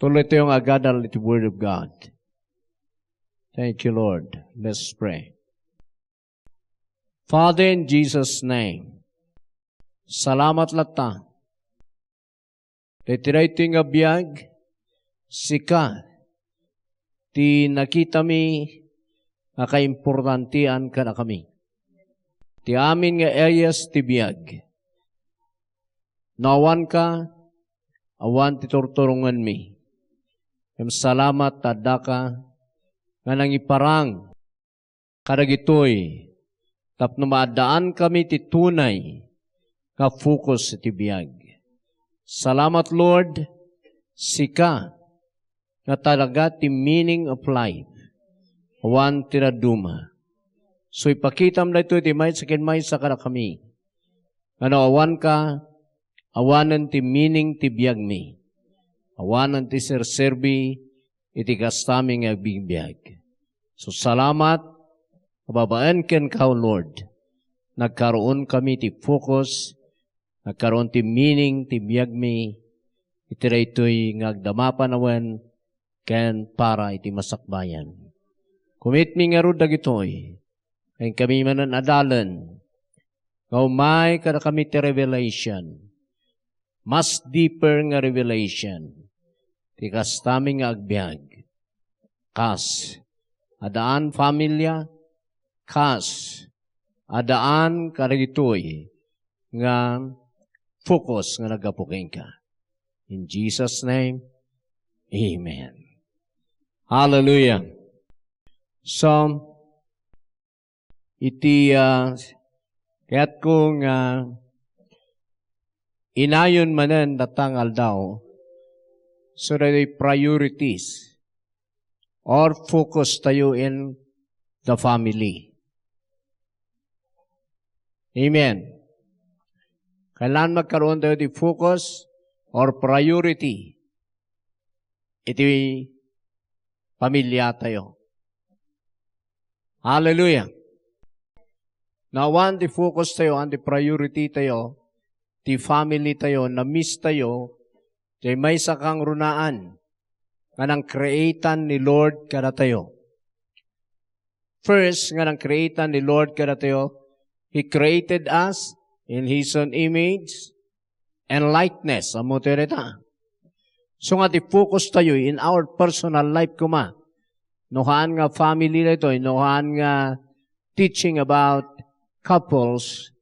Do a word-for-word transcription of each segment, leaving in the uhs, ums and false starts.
Tuloy tayo nga agadal iti Word of God. Thank you, Lord. Let's pray. Father, in Jesus' name, salamat latta. Iti daytoy nga biag, sika ti nakitami nga kaimportantian kadakami. Ti amin nga areas ti biag. No awanka, awan ti turturongenmi. Ngem salamat ta addaka nga nangiparang kadagitoy tapno maaddaankami ti tunay nga focus iti biag. Salamat, Lord, sika nga talaga ti meaning of life. Awan ti dadduma. So, ipakitam daytoy ti maysa ken maysa kadakami. Nga no awanka, awanen ti meaning ti biagmi. Awanen ti serserbi iti kastami nga agbibiag. So, salamat, babaen kenka, O Lord. Nagkaroon kami ti focus, nagkaroon ti meaning ti biagmi, iti daytoy nga agdama panawen ken para iti masakbayan. Kumitmi ngarud dagitoy, ken kami manen adalen, nga umay kadakami ti revelation, mas deeper nga revelation, ti kastami nga agbiag. Kas, adaan familia, kas, adaan kadagitoy nga focus nga naggapu kenka. In Jesus' name, amen. Hallelujah. So, iti, ah, kayatko nga inayon manen data nga aldaw, so that priorities or focus tayo in the family. Amen. Kailangan magkaroon tayo ti focus or priority iti pamilya tayo. Hallelujah. Now, one, the focus tayo and the priority tayo, the family tayo, na-miss tayo, jay maysa kangrunaan nga nang-createan ni Lord kadatayo. First, nga nang-createan ni Lord kadatayo, He created us in His own image and likeness. Ammo tayo dita. So nga ti focus tayo in our personal life koma. No haan nga family daytoy, no haan nga teaching about couples,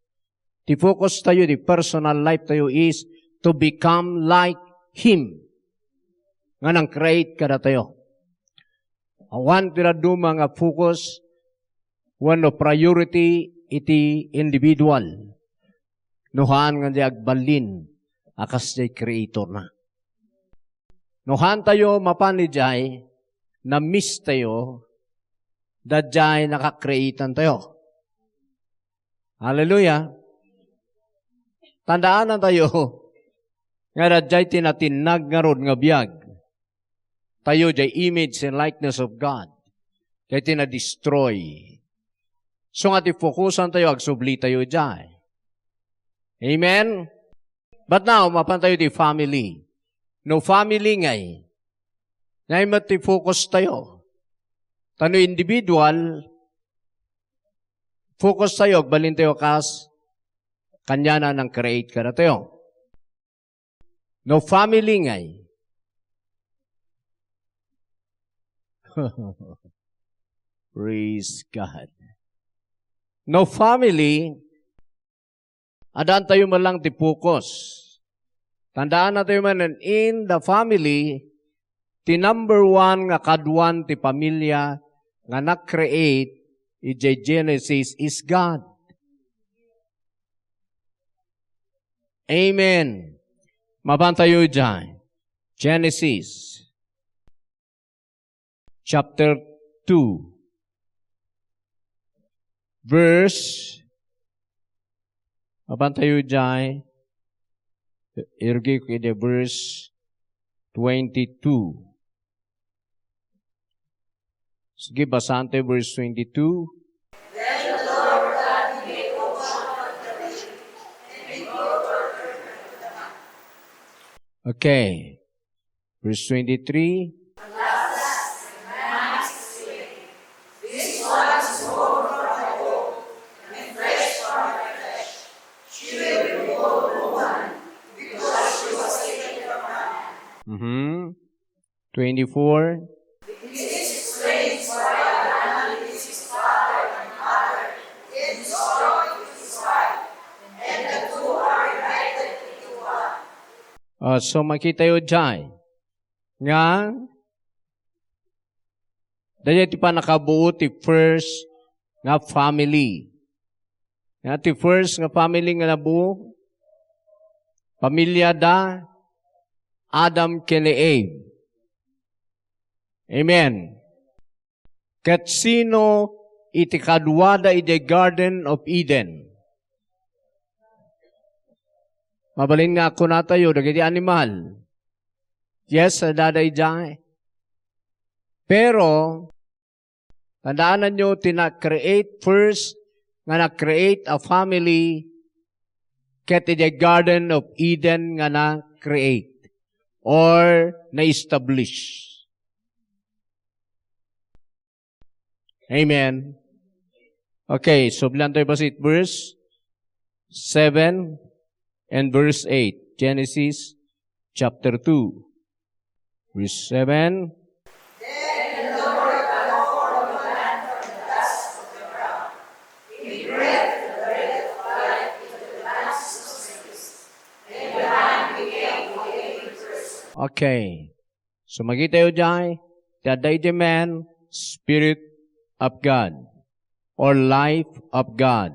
ti focus tayo, ti personal life tayo is to become like Him nga nang-create kadatayo. Awan ti dadduma nga focus wenno priority iti individual no haan nga di agballin a kasdiay creatorna. No haan tayo mapan idiay, na-miss tayo daydiay naka-createan tayo. Hallelujah! Tandaanan tayo nga daydiay ti natinnag ngarud nga biag. Tayo jay image and likeness of God. Jay ti na-destroy. So nga ti fokusan tayo, agsubli tayo jay. Amen? But now, mapan tayo ti family. No family ngay, ngay met ti focus tayo. Ta no individual, focus tayo, agbalin tayo kas kaniana nang-create kadatayo. No family ngay. Praise God. No family, adaan tayo man lang ti focus. Tandaan na tayo man, in the family, ti number one nga kaduan ti pamilya nga na-create idiay Genesis is God. Amen. Mapan tayo idiay Genesis chapter two, verse, mapan tayo idiay, irgi ko idiay verse twenty-two. Sige, basaen tayo verse twenty-two. Okay. Verse twenty-three. Mhm. Twenty-four. Ah, so makita yo jay nga dayta ti pannakabuo ti first nga family. Nga ti first nga family nga nabuo, pamilya da Adam ken ni Eve. Amen. Ket sino iti kaduada idiay Garden of Eden? Mabalin nga kunatayo, dagiti animal. Yes, adda idiay. Pero, tandaananyo ti na-create first, nga na-create a family, ket idiay Garden of Eden nga na-create or na-establish. Amen. Okay, so bilang tayo basit verse seven and verse eight. Genesis chapter two, verse seven. Okay. So, makita yo jay, ti adda idiay man, Spirit of God, or life of God,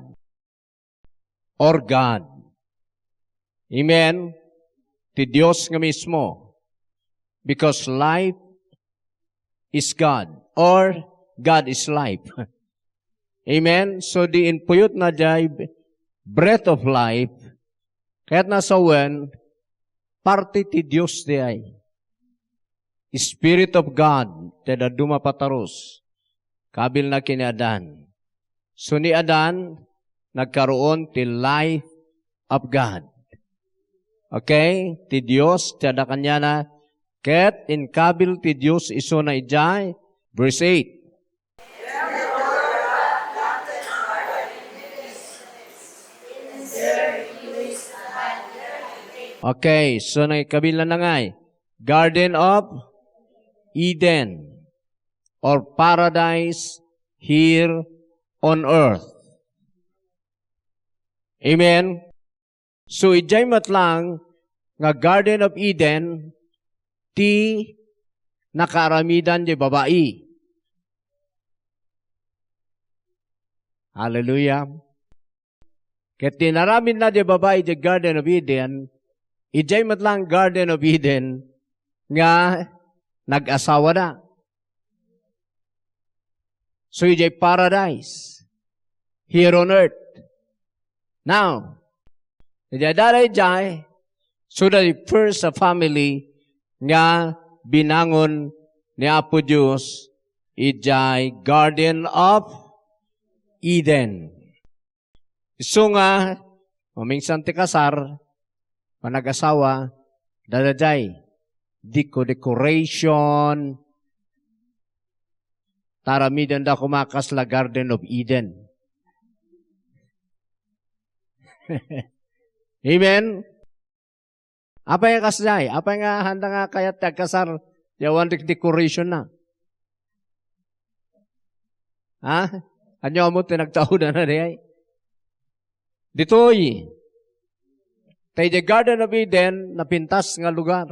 or God. Amen? Ti Dios nga mismo. Because life is God, or God is life. Amen? So, di impuyot na jay breath of life, kayat na sawen, parte ti Dios diay. Spirit of God, ti dadduma patarus, kabilna ken ni Adan. So ni Adan, nagkaroon ti life of God. Okay? Ti Dios, ti adda kaniana, ket inkabil ti Dios isuna idiay. Verse eight. Okay, so nagkabilan na nga eh. Garden of Eden or paradise here on earth. Amen? So, idiay met lang nga Garden of Eden, ti nakaaramidan diay babai. Hallelujah. Ket ti inaramidna diay babai diay Garden of Eden, idiay met lang Garden of Eden nga nag-asawada. So, idiay paradise here on earth. Now, idiay daydiay, so the first family nga binangon ni Apo Dios idiay Garden of Eden. Isu nga, maminsan ti kasar, panag-asawa, daydiay, deco-decoration, ta aramidenda koma kasla Garden of Eden. Amen? Apay nga kasdiay? Apay nga handa nga kayat ti agkasar, ti awan dek-, decoration na? Ha? Ania ammo ti nagtaudana diay? Ditoy. Ta idiay Garden of Eden, napintas nga lugar.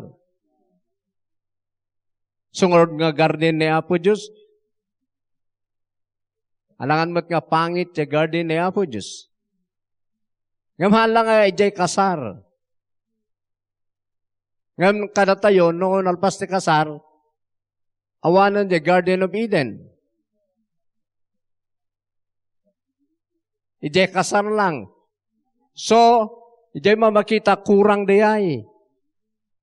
Sumrud nga garden ni Apo Dios, alangan met nga pangit ti garden ni Apo Dios. Ngem haan la nga idiay kasar. Ngem kadatayo, no nalpas ti kasar, awanen diay Garden of Eden. Idiay kasar lang. So, idiay mamakita kurang diay.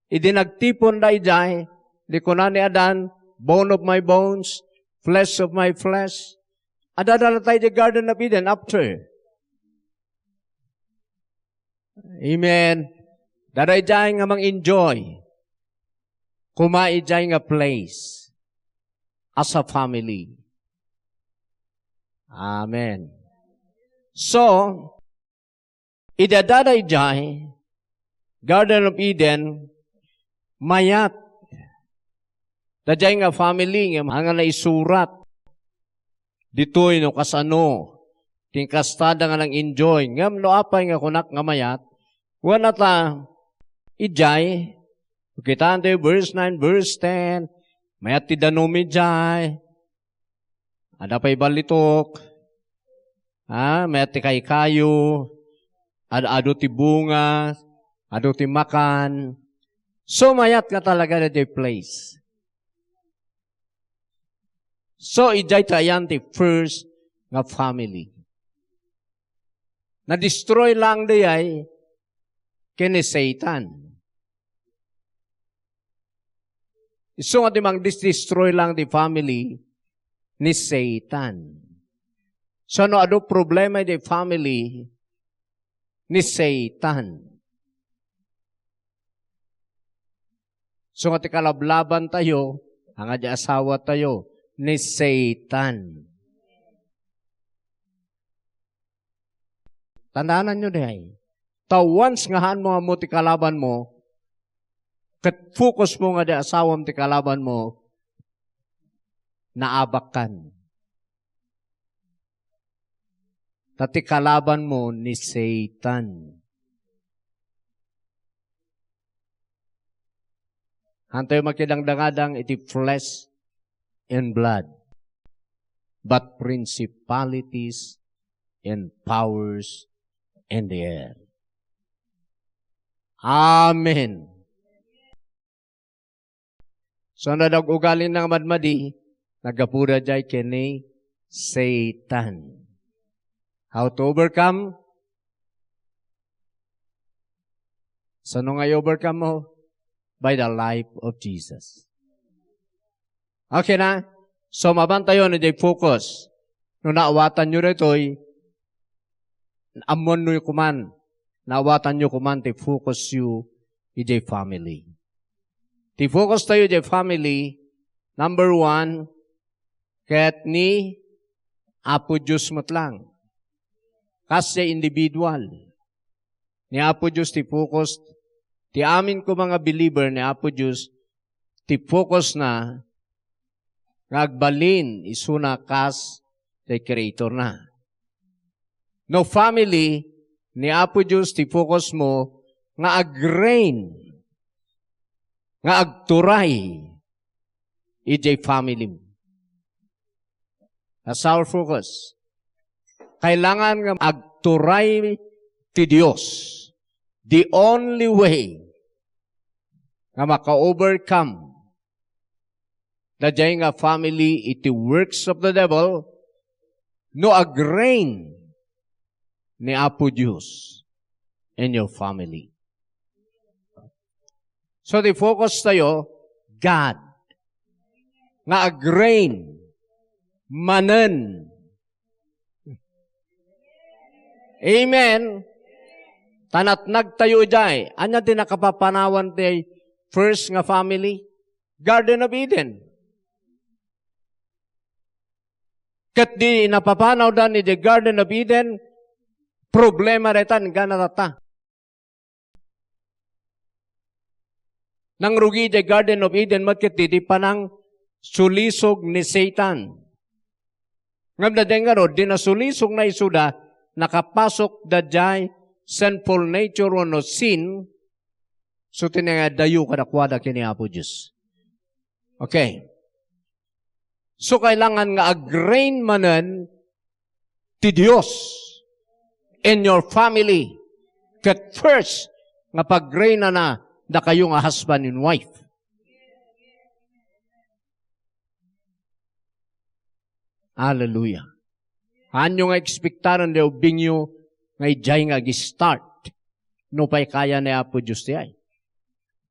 Idi nagtipon daydiay, di kuna ni Adan, "Bone of my bones, flesh of my flesh." Adda dayta idiay Garden of Eden after. Amen. Daydiay nga mang-enjoy. koma idiay nga place as a family. Amen. So, idi addada idiay Garden of Eden, mayat. Daydiay nga family nga, nga naisurat ditoy no kasano ti inkastada nga nang-enjoy. Ngem no apay nga kunak nga mayat, wen ta idiay, kitaan tayo verse nine, verse ten, mayat ti danum idiay, adda pay ballitok, ah, mayat ti kaykayo, ad-adu ti bunga, adu ti makan. So, mayat nga talaga daydiay place. So, idiay ti ayan ti first nga family. Na-destroy lang daydiay ken ni Satan. Isu nga ti mangdis-destroy lang ti family ni Satan. So, no adu problema iti family ni Satan. So, nga ti kalablaban tayo, nga di asawa tayo, ni Satan. Tandaanan nyo diay. Ta once nga haan mo ammo ti kalaban mo, ket focus mo nga di asawam ti kalaban mo, naabakkan. Ta ti kalaban mo ni Satan. Hantoy makidangdangadang iti flesh and blood, but principalities and powers in the air. Amen. So, nadag ugalina nga madmadi, naggapuda jay ken ni Satan. How to overcome? Sano nga i-overcome mo? By the life of Jesus. Okay na? So, mabantayon, idiay focus. No naawatan nyo daytoy, ammoan nyo kuman, naawatan nyo kuman ti focus yu idiay family. Ti focus tayo idiay family, number one, ket ni Apo Dios met lang. Kas diay individual. Ni Apo Dios ti focus, ti amin koma nga believer ni Apo Dios, ti focus na nga agbalin isuna kas ti Creator na. No family, ni Apo Dios ti focus mo nga ag-reign, nga agturay idiay family mo. That's our focus. Kailangan nga agturay ti Dios. The only way nga maka-overcome daydiay nga family iti works of the devil, no ag-reign ni Apo Dios in your family. So, the focus tayo, God. Nga ag-reign manen. Amen. Tanatnag tayo jay. Anya ti nakapapanawan ti first nga family? Garden of Eden. Ket di napapanawdan iti Garden of Eden, problema dayta, inggana tatta. Nangrugi iti Garden of Eden met ket iti panangsulisog ni Satan. Ngem daydiay ngarud, di nasulisog na isuda, nakapasok daydiay sinful nature wenno sin, so ti nangadayo kadakuada ken ni Apo Dios. Okay. So, kailangan nga ag-reign manen ti Dios in your family. Ket first, nga pag-reignana dakayo nga husband and wife. Hallelujah. Haanyo nga ekspektaren ti ubbingyo nga idiay nga ag-start. No pay kaya ni Apo Dios ti ay.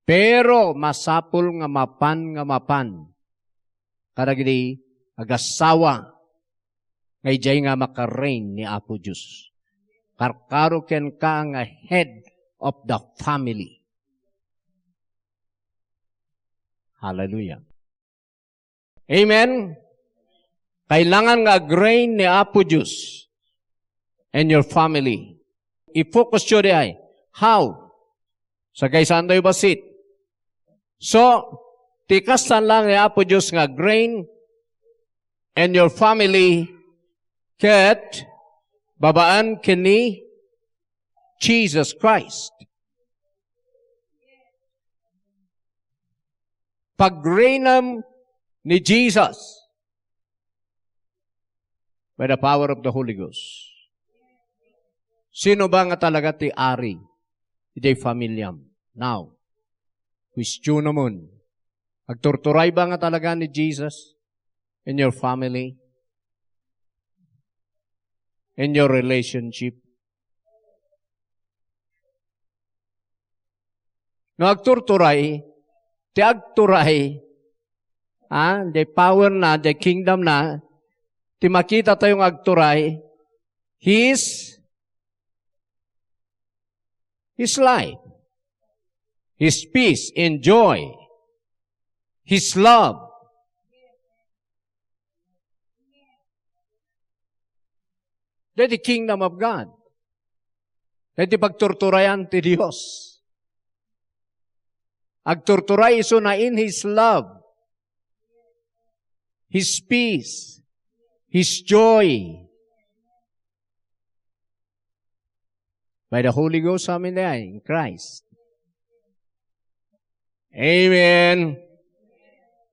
Pero masapul nga mapan, nga mapan kadagiti agassawa nga idiay nga maka-reign ni Apo Dios. Karkaro kenka nga head of the family. Hallelujah. Amen? Kailangan nga ag-reign ni Apo Dios and your family. I-focus yo diay. How? Sagay saantayo bassit. So, ti kastan lang ni Apo Dios nga ag-reign and your family ket babaen ken ni Jesus Christ. Pag-reignem ni Jesus by the power of the Holy Ghost. Sino ba nga talaga ti ari idiay familiam? Now, questionamon. Agturturay ba nga talaga ni Jesus in your family? In your relationship? No agturturay, ti agturay, ah, the power na, the kingdom na, ti makita tayo nga agturay, His, His life, His peace and joy, His love. Daydi kingdom of God. Daydi pagturturayan ti Dios. Agturturay isuna in His love, His peace, His joy. By the Holy Ghost, amen, in Christ. Amen.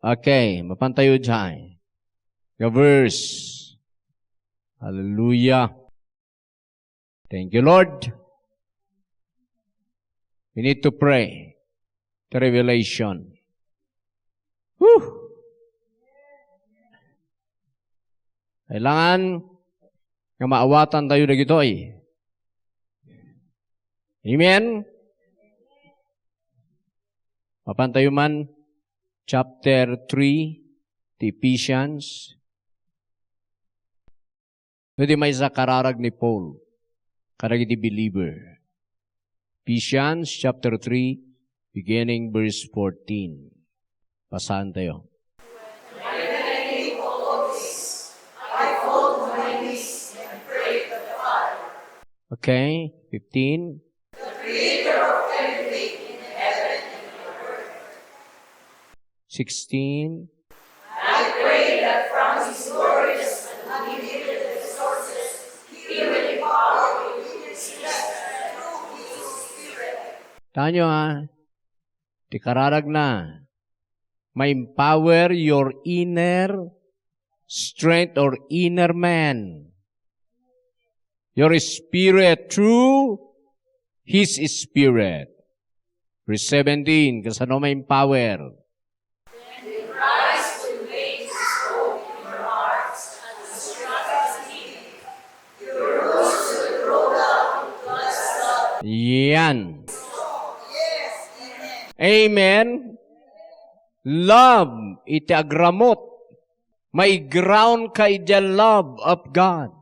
Okay, mapantayo diay. The verse. Hallelujah. Thank you, Lord. We need to pray. The revelation. Whew! Kailangan nga maawatan tayo dagitoy. Amen? Mapan tayo man, chapter three, ti Ephesians. Iti maysa kararag ni Paul kadagiti believer. Ephesians chapter three, beginning verse fourteen. Basahan tayo. Okay, fifteen. Sixteen. Tanyo, ha, ti kararagna, ma-empower your inner strength or inner man. Your spirit through His Spirit. Verse seventeen, kasano ma-empower? Yan. Amen. Love iti agramut. Mai-ground ka iti love of God.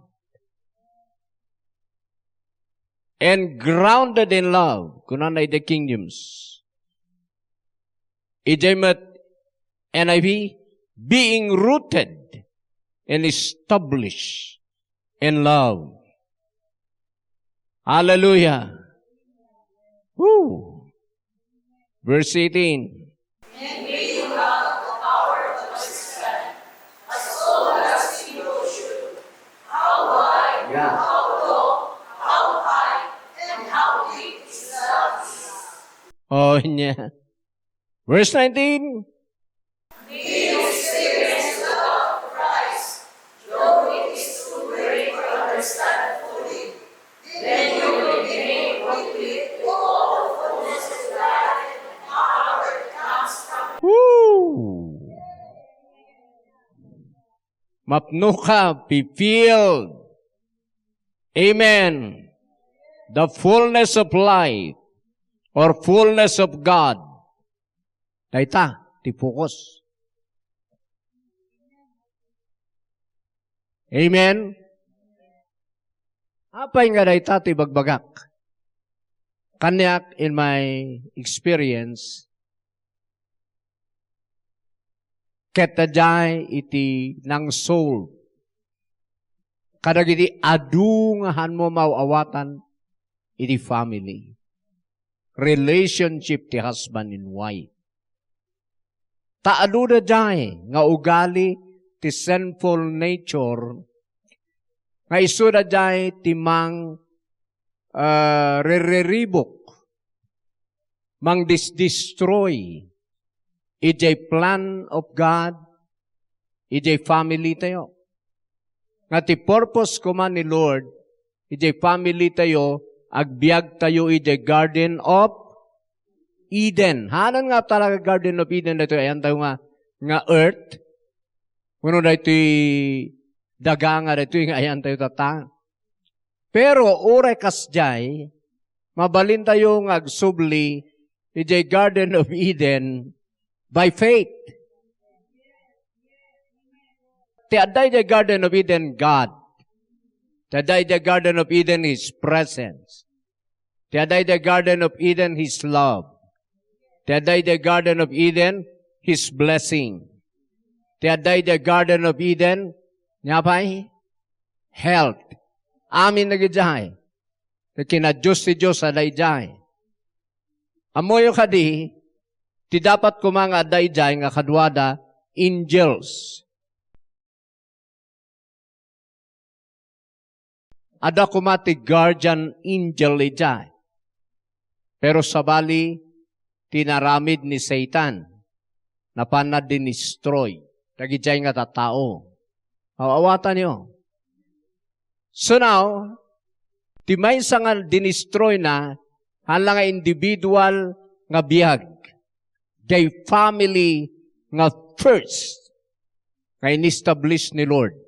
And grounded in love, kunana iti King James. Idiay met N I V, being rooted and established in love. Hallelujah. Woo. Verse eighteen. Oh, niya. Verse nineteen. Woo! Mapnoka be filled. Amen. The fullness of life or fullness of God. Dayta ti focus. Amen? Apay nga dayta ti bagbagak? Kaniak, in my experience, Ket daydiay iti nang-solve kadagiti adu nga haanmo maaw-awatan iti family. Relationship ti husband and wife. Ta adu daydiay nga ugali ti sinful nature nga isu daydiay ti mang, ah, rereribok, mangdisdestroy idiay plan of God idiay family tayo. Nga ti purpose koma ni Lord idiay family tayo, agbiag tayo idiay Garden of Eden. Haanan nga talaga Garden of Eden daytoy ayantayo nga, nga earth? Wenno daytoy daga nga daytoy nga ayantayo tatta? Pero uray kasdiay, mabalintayo nga agsubli idiay Garden of Eden by faith. Ti adda idiay Garden of Eden, God. Ti adda idiay Garden of Eden, His presence. Ti adda idiay Garden of Eden, His love. Ti adda idiay Garden of Eden, His blessing. Ti adda idiay Garden of Eden, ania pay? Health. Amin dagijay. Ti kinadios ti Dios adda idiay. Ammoyo kadi, ti dapat koma nga adda idiay nga kaduada, angels. Adda koma ti guardian angel idiay. Pero sabali, ti inaramid ni Satan, napanna dinestroy dagidiay nga tattao. Aw-awatanyo. So now, ti maysa nga dinestroy na, haan la nga individual nga biag. Diay family nga first nga in-establish ni Lord.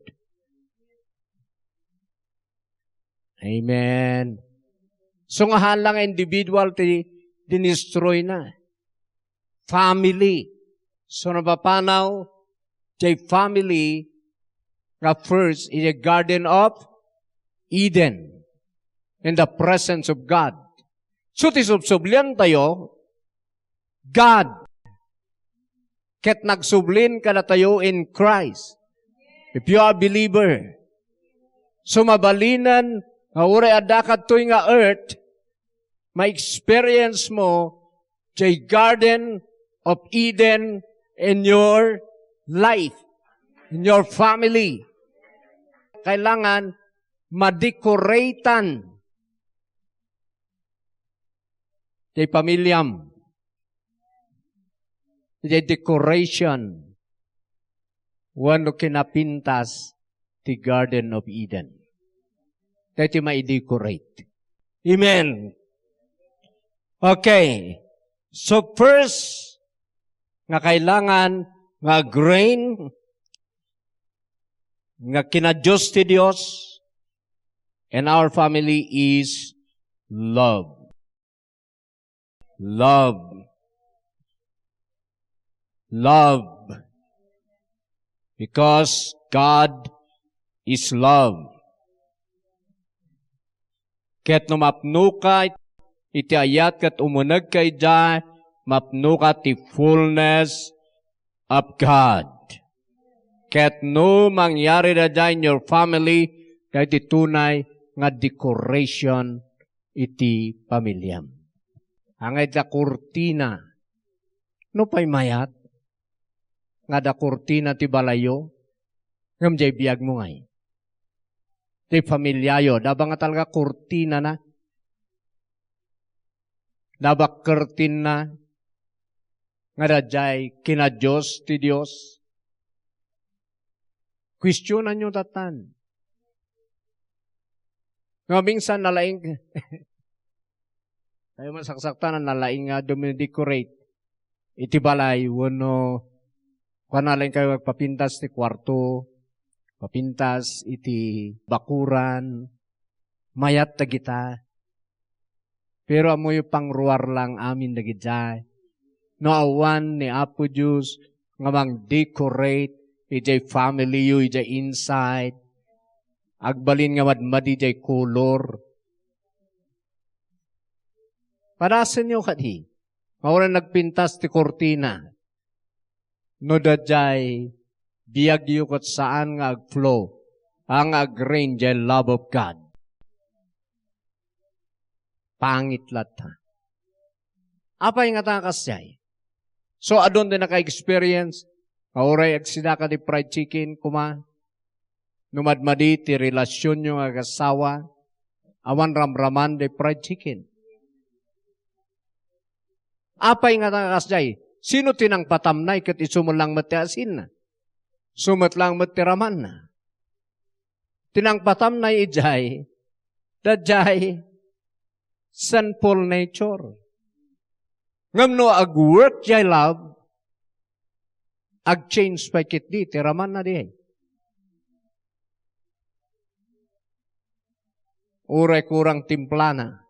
Amen. So nga haan la nga individual ti dinestroy na. Family. So napapanaw, diay family nga first in the Garden of Eden in the presence of God. So ti subsublian tayo, God. Ket nagsublin kadatayo in Christ. If you are a believer, so mabalinen nga uray adda kadtoy nga earth, ma-experience mo diay Garden of Eden in your life, in your family. Kailangan madecoratean diay pamiliam, diay decoration, wenno kinapintas ti Garden of Eden. Daytoy maidecorate. Amen. Okay. So first, nga kailangan nga grain nga kinadios ti Dios and our family is love. Love. Love. Because God is love. Ket no mapnoka iti ayat ket umunegka idiay, mapnoka ti fullness of God. Ket no mangyari daydiay in your family, daytoy tunay nga decoration iti pamiliam. Ania nga adda kurtina. Nupay mayat nga adda kurtina ti balayyo, ngem diay biagmo ngay. Ti familiayo, adda ba nga talaga kurtinana? Adda ba curtain-na nga daydiay kinadios ti Dios? Kuestionanyo tatan. Nga minsan nalaing, tayo masaksaktan, nalaing nga dumidecorate iti balay, wenno kuan, nalaing kayo agpapintas ti kuarto, papintas iti bakuran, mayat dagita. Pero ammoyo, pangruar lang amin dagidiay. No awan ni Apo Dios nga mang-decorate idiay family yo, idiay inside, agbalin nga madmadi diay kolor. Padasenyo kadi, nga uray nagpintas ti kurtina. No daydiay biagyo ket saan nga agflow, a nga agrain jay love of God. Pangit latta. Apay ngata nga kasdiay? So, adun ti naka-experience nga uray agsidaka ti fried chicken, kuma, no madmadi ti relasionyo nga agasawa, awan ramraman ti fried chicken. Apay ngata nga kasdiay? Sino ti nangpatamnay ket isu met lang met ti asinna? Isu met lang met ti ramanna. Ti nangpatamnay idiay, daydiay sinful nature. Ngem no agwork jay love, agchange pay ketdi ti ramanna diay. Uray kurang timplana.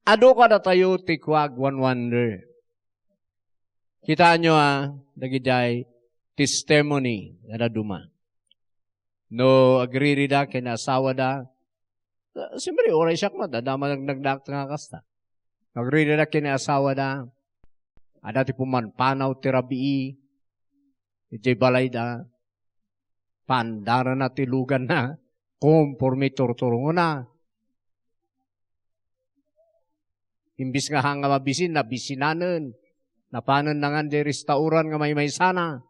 Adu kadatayo ti kua agwanwander. Kitaenyo a, dagidiay testimony nga dadduma. No agririda ken asawada, siyempre, uray siak met, adda man nagnagdaak nga kasta. No agririda ken asawada, adda ti pumanpanaw ti rabii, idiay balayda, paandarana ti luganna, konforme turturongona. Imbis nga haan nga mabisin, nabisinanen. Napanen nangan diay restaurant nga maymaysana.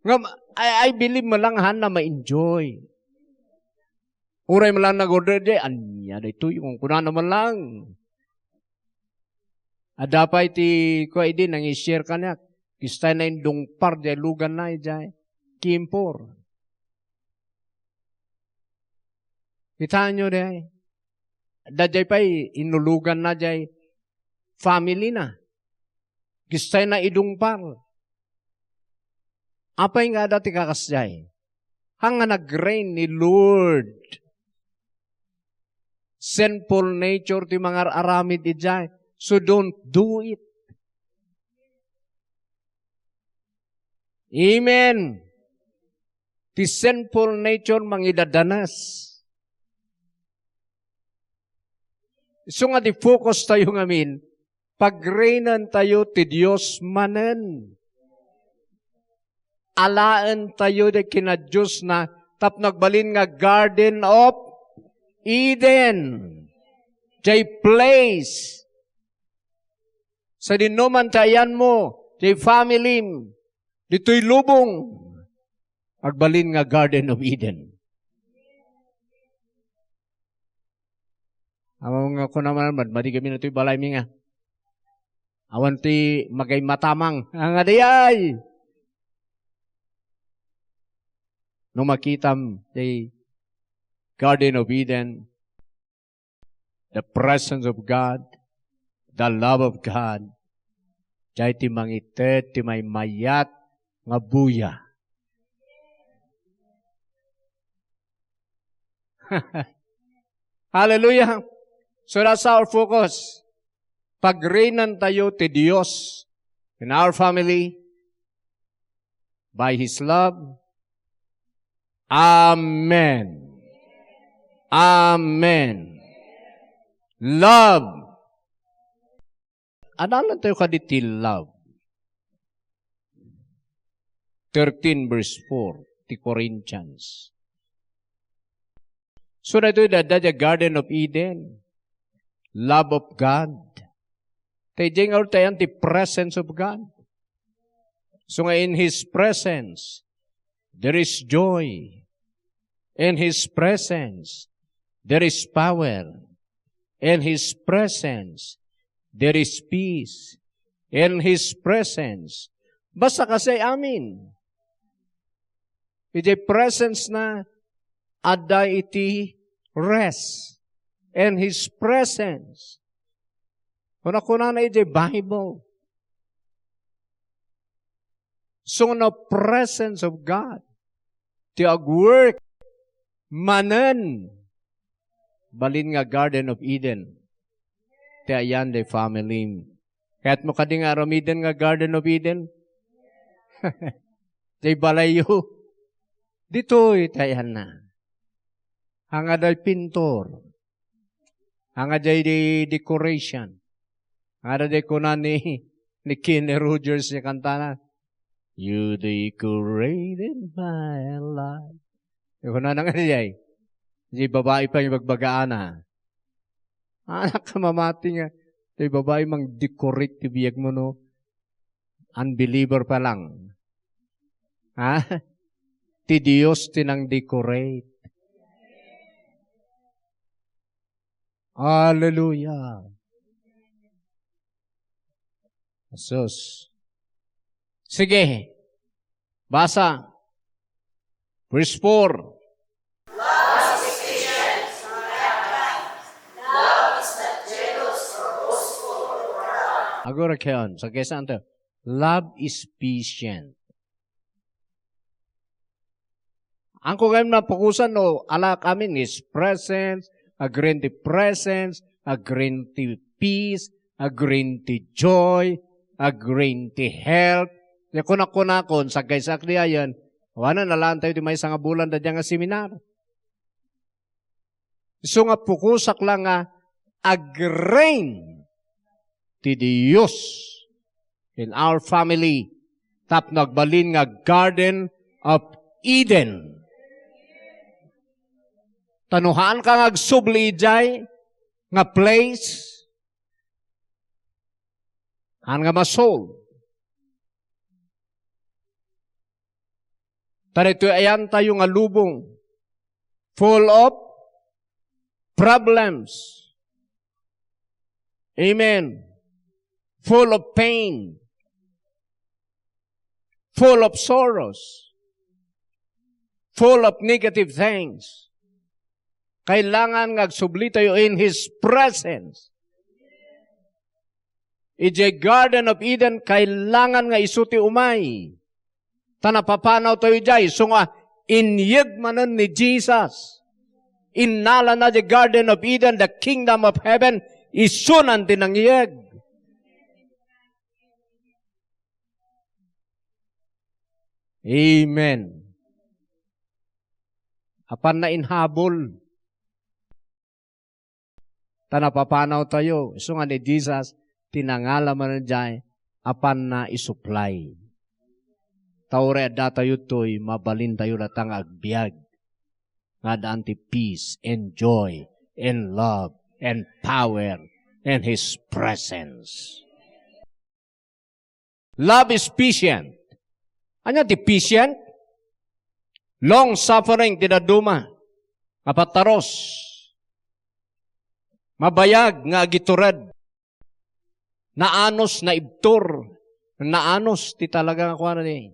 Ngem, I, I believe met lang haanna ma-enjoy. Uray met lang nag-order diay, ania daytoy, kunkunana met lang. Adda pay ti, kua idi, nangi-share kaniak. Kasta na indungpar diay luganna idiay Kimpor. Kitaenyo diay. Daydiay pay inuluganna diay family na. Kasta na idungpar. Apay nga adda ti kakasdiay? Haan nga nag-reign ni Lord. Sinful nature ti mangar-aramid idiay. So don't do it. Amen. Ti sinful nature mangidadanas. Isu nga ti focus tayo ngamin, pagreignan tayo ti Dios manen. Alaen tayo ti kinadiosna tapno agbalin nga Garden of Eden. Jay place. Sadinoman ti ayanmo, jay family, ditoy lubong, agbalin nga Garden of Eden. Ammom nga kuna man, madmadi kami ditoy balaymi nga awan ti magay matamang. Nga diay! No makitam ti Garden of Eden, the presence of God, the love of God, jay ti mangited ti maymayat nga buya. Hallelujah! So that's our focus. Pagreignan tayo ti Dios in our family by His love. Amen. Amen. Love. Adalan tayo kadi ti love. Thirteen verse four, ti Corinthians. So, daytoy dadda the Garden of Eden. Love of God. Tay jay nga urtayan ti presence of God. So nga in His presence, there is joy. In His presence, there is power. In His presence, there is peace. In His presence, basta kasi amin. Iti presence na, adda iti rest. In His presence. Kuna-kunana iti Bible. So, no presence of God, ti agwork, manen, balin nga Garden of Eden, ti ayan di family. Kayatmo kadi nga aramiden nga Garden of Eden? Ti balayyo. Ditoy, ti ayanna. Haan nga day pintor. Haan nga day di decoration. Ada di kuna ni, ni Kenny Rogers nga kantana, "You decorated my life." Di kuna na nga di ay. Di babae pa nga ibagbagaana. Anak ka mamati nga, di babae mang decorate ti biag mo, no? Unbeliever pa lang. Ha? Ti Dios ti nang decorate. Hallelujah. Jesus. Sige. Basa. Verse four. Agora kayon, sa kaysa anto, love is patient. Ang ko ngayon mapukusan no, ala kami His presence, agrin ti presence, agrin ti peace, agrin ti joy, agrin ti health. Di kunakunakon, sagkaysak di ayan, awanan, alaan tayo ti maysa nga bulan da dyan nga seminar. Isu nga pukosak lang nga agreign ti Dios in our family tapno agbalin nga Garden of Eden. Ta no haan ka nga agsubli idiay nga place, haan nga masolve. Ta daytoy ayantayo nga lubong, full of problems. Amen. Full of pain. Full of sorrows. Full of negative things. Kailangan nga agsubli tayo in His presence. Idiay Garden of Eden, kailangan nga isu ti umay. Ta napapanaw tayo idiay, isu nga inyeg manen ni Jesus. Innalana the Garden of Eden, the kingdom of heaven, isunan ti nangyeg. Amen. Apanna inhabol. Ta napapanaw tayo, isu nga ni Jesus, ti nangala manen idiay, apanna isuplay. Ta uray adda tayo toy, mabalin tayo latta nga agbiag. Nga addaan ti peace and joy and love and power and His presence. Love is patient. Ania ti patient? Long suffering ti dadduma. Nga patarus. Mabayag nga agitured. Naanus, naibtur. Naanus ti talaga nga kuana ni.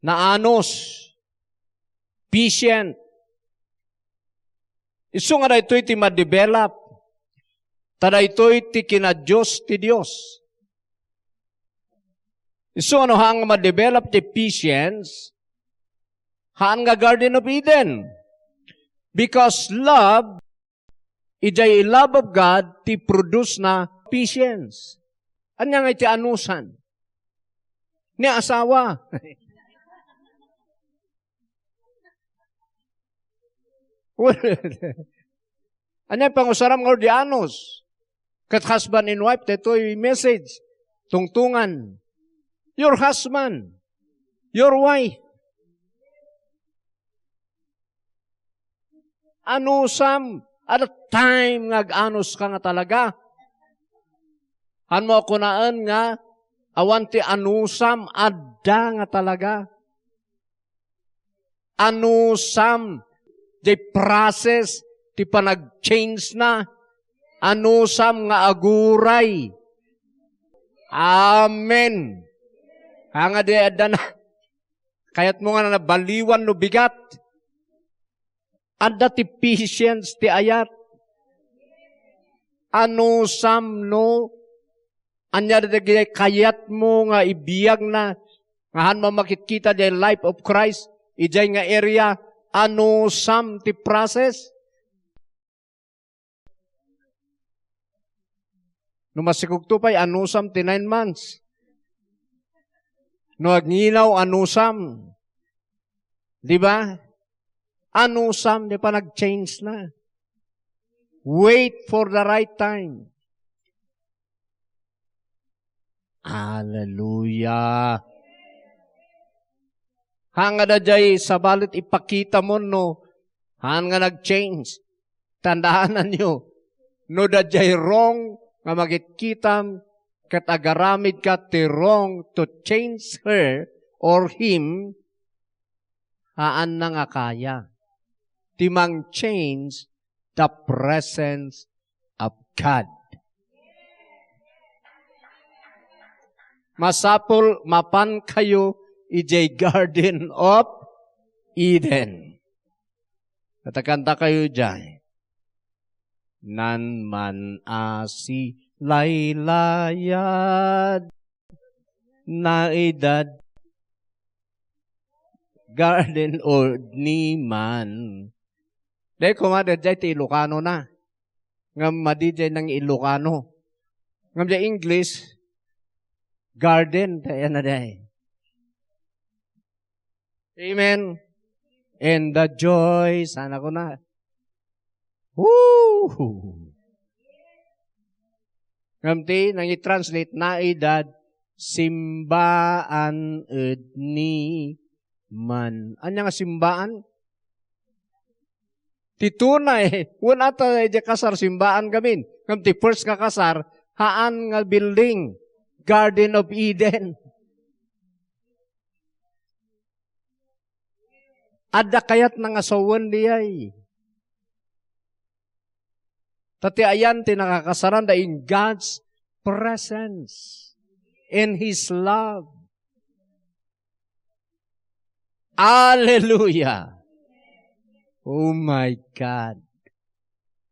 Naanus. Patient. Isu nga daytoy ti ma-develop. Ta daytoy ti kinadios ti Dios. Isu nga no haan nga ma-develop ti patience, haan nga Garden of Eden. Because love, idiay love of God, ti produce na patience. Ania nga iti anusan? Ni asawa. Ania pangusaram nga di anus? Ket husband and wife, daytoy message. Tungtungan. Your husband. Your wife. Anusam, at the time nga ag-anus ka nga talaga. Hanmo a kunaen nga awan ti anusam, adda nga talaga. Anusam, di process, ti panag-change na. Anusam nga aguray. Amen. Nga di adda na. Kayatmo nga nabaliwan no bigat. Adda ti patience ti ayat. Anusam no, ania dagiti kayatmo nga ibiagna, nga hanmo a makitkita diay life of Christ, idiay nga area, anusam ti process. No masikogto pay, anusam ti nine months. No agnginaw, anusam. Di ba? Anusam, di pa nag-change na. Wait for the right time. Hallelujah. Haan nga daydiay sabali ti ipakita mo no haan nga nag-change. Tandaananyo, no daydiay wrong nga makitkitam ket agaramidka ti wrong to change her or him, haanna nga kaya ti mang-change the presence of God. Masapul mapankayo idiay Garden of Eden. Katakanta kayo diay. Nan man a si laylayad, naidad, garden or ni man. Dahil kumada diay ti Ilocano na. Ngam madi diay nang Ilocano. Ngam diay English, garden, kaya na diay. Amen. And the joy, sana ko na. Woo! Ngam ti, nang i-translate, naidad, simbaan ed ni man. Anya nga simbaan? Ti tunay, wen ata idiay kasar, simbaan gamin. Ngam ti first nga kasar, haan nga building, Garden of Eden. Adda kayatna nga sawen diay. Ta ti ayan ti nakakasaranda in God's presence, in His love. Hallelujah! Oh my God!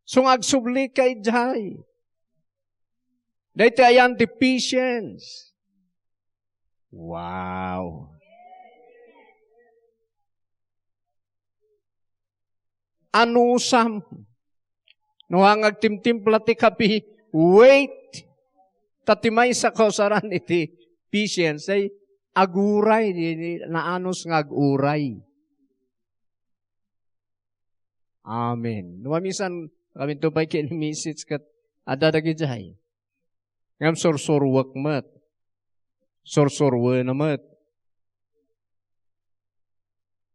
So nga agsubli ka idiay. Daytoy ayan ti patience. Wow! Anusam. No, nga agtimtimpla ti kape, wait. Ta ti maysa kausaran iti patience ay aguray, ni, ni, naanus nga aguray. Amen. No, mamisan, kami to pay ken message ket adda dagidiay. Ngem sursuruek met. Sursuruena met.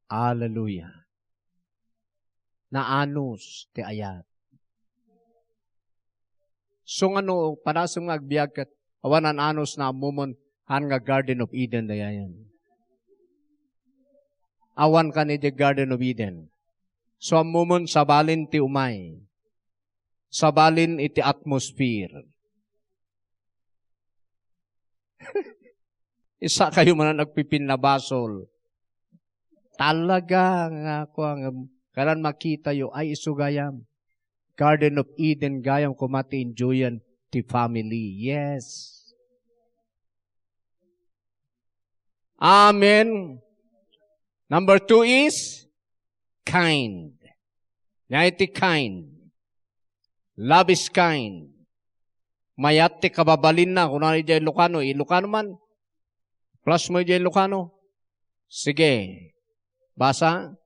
Hallelujah. Naanus ti ayat. So nga no, padasem nga agbiag ket awan an-anus na ammomon, haan nga Garden of Eden dayayen. Awan kan iti Garden of Eden. So ammomon, sabalin ti umay. Sabalin iti atmosphere. Isa kayo man ang nagpipinnabasol. Talaga nga, kuwan, kalan makita yo, ay, isu gayam. Garden of Eden gayam, koma ti enjoyan ti family. Yes. Amen. Number two is kind. Nia iti kind. Love is kind. Mayat ti kababalinna, kuna idiay Ilocano. Ilocano man. Plus mo idiay Ilocano. Sige. Basa.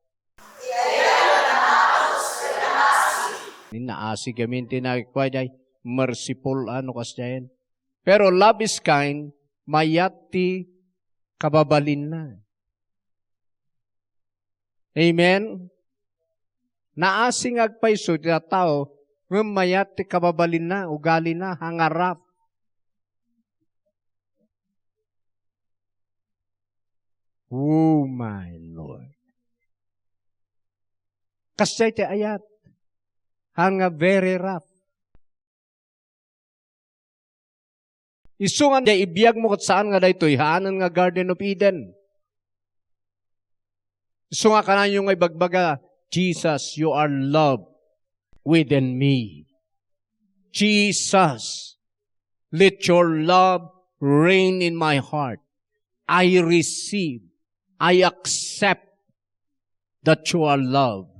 Ni naasig amin ti nakikua idiay. Merciful, ano, kas diayen. Pero love is kind, mayat ti kababalinna. Amen? Naasing agpayso ti tattao, ngem mayat ti kababalinna, ugalina, hangarap. Oh my Lord. Kasdiay ti ayat. Haan nga very rough. Isu nga diay ibiag mo ket saan nga daytoy, haanen nga Garden of Eden. Isu nga kananyo nga ibagbaga, "Jesus, you are love within me. Jesus, let your love reign in my heart. I receive, I accept that you are love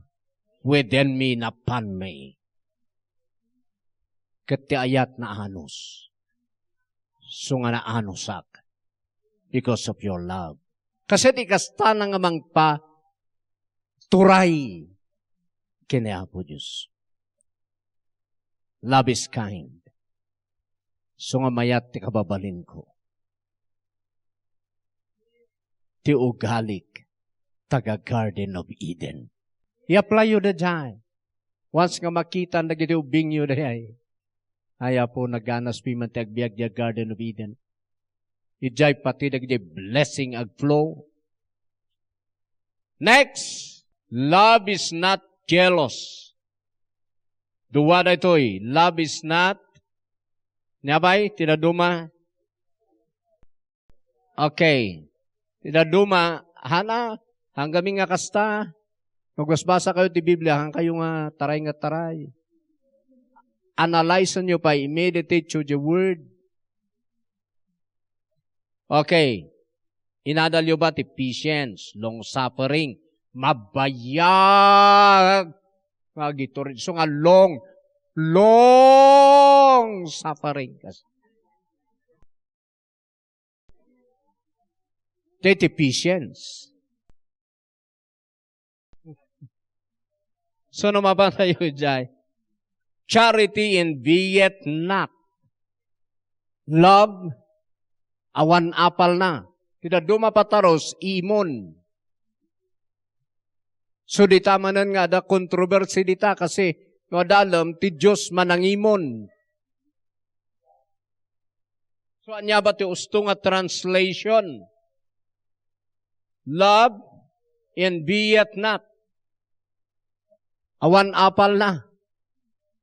within me, napan me." Ket ti ayat naanus. Isu nga naanusak because of your love. Kastoy ti kasta nga mangpaturay ken ni Apo Dios. Love is kind. Isu nga mayat ti kababalinko. ti ugalik taga Garden of Eden. I-apply-yo daydiay. Once nga makita dagiti ubbingyo daydiay, ay, Apo, naganas pay man ti agbiag diay Garden of Eden. Idiay pati dagiti blessing agflow. Next, love is not jealous. Dua daytoy, love is not, ania pay, ti dadduma? Okay. Ti dadduma, hana, haan gamin nga kasta. Magbasbasa kayo ti Biblia, haan kayo nga taray nga taray. Analyze-enyo pay, meditate through the word. Okay. Inadalyo ba ti patience, long suffering, mabayag nga agitured? Isu nga long, long suffering. Diay ti patience. So, no mapantayo diay, charity envieth not. Love, awan apalna. Ti dadduma, patarus, imon. So, dita manen nga adda controversy dita, kasi no adalem, ti Dios manangimon. So, ania ba ti usto nga translation? Love envieth not. Awan apalna.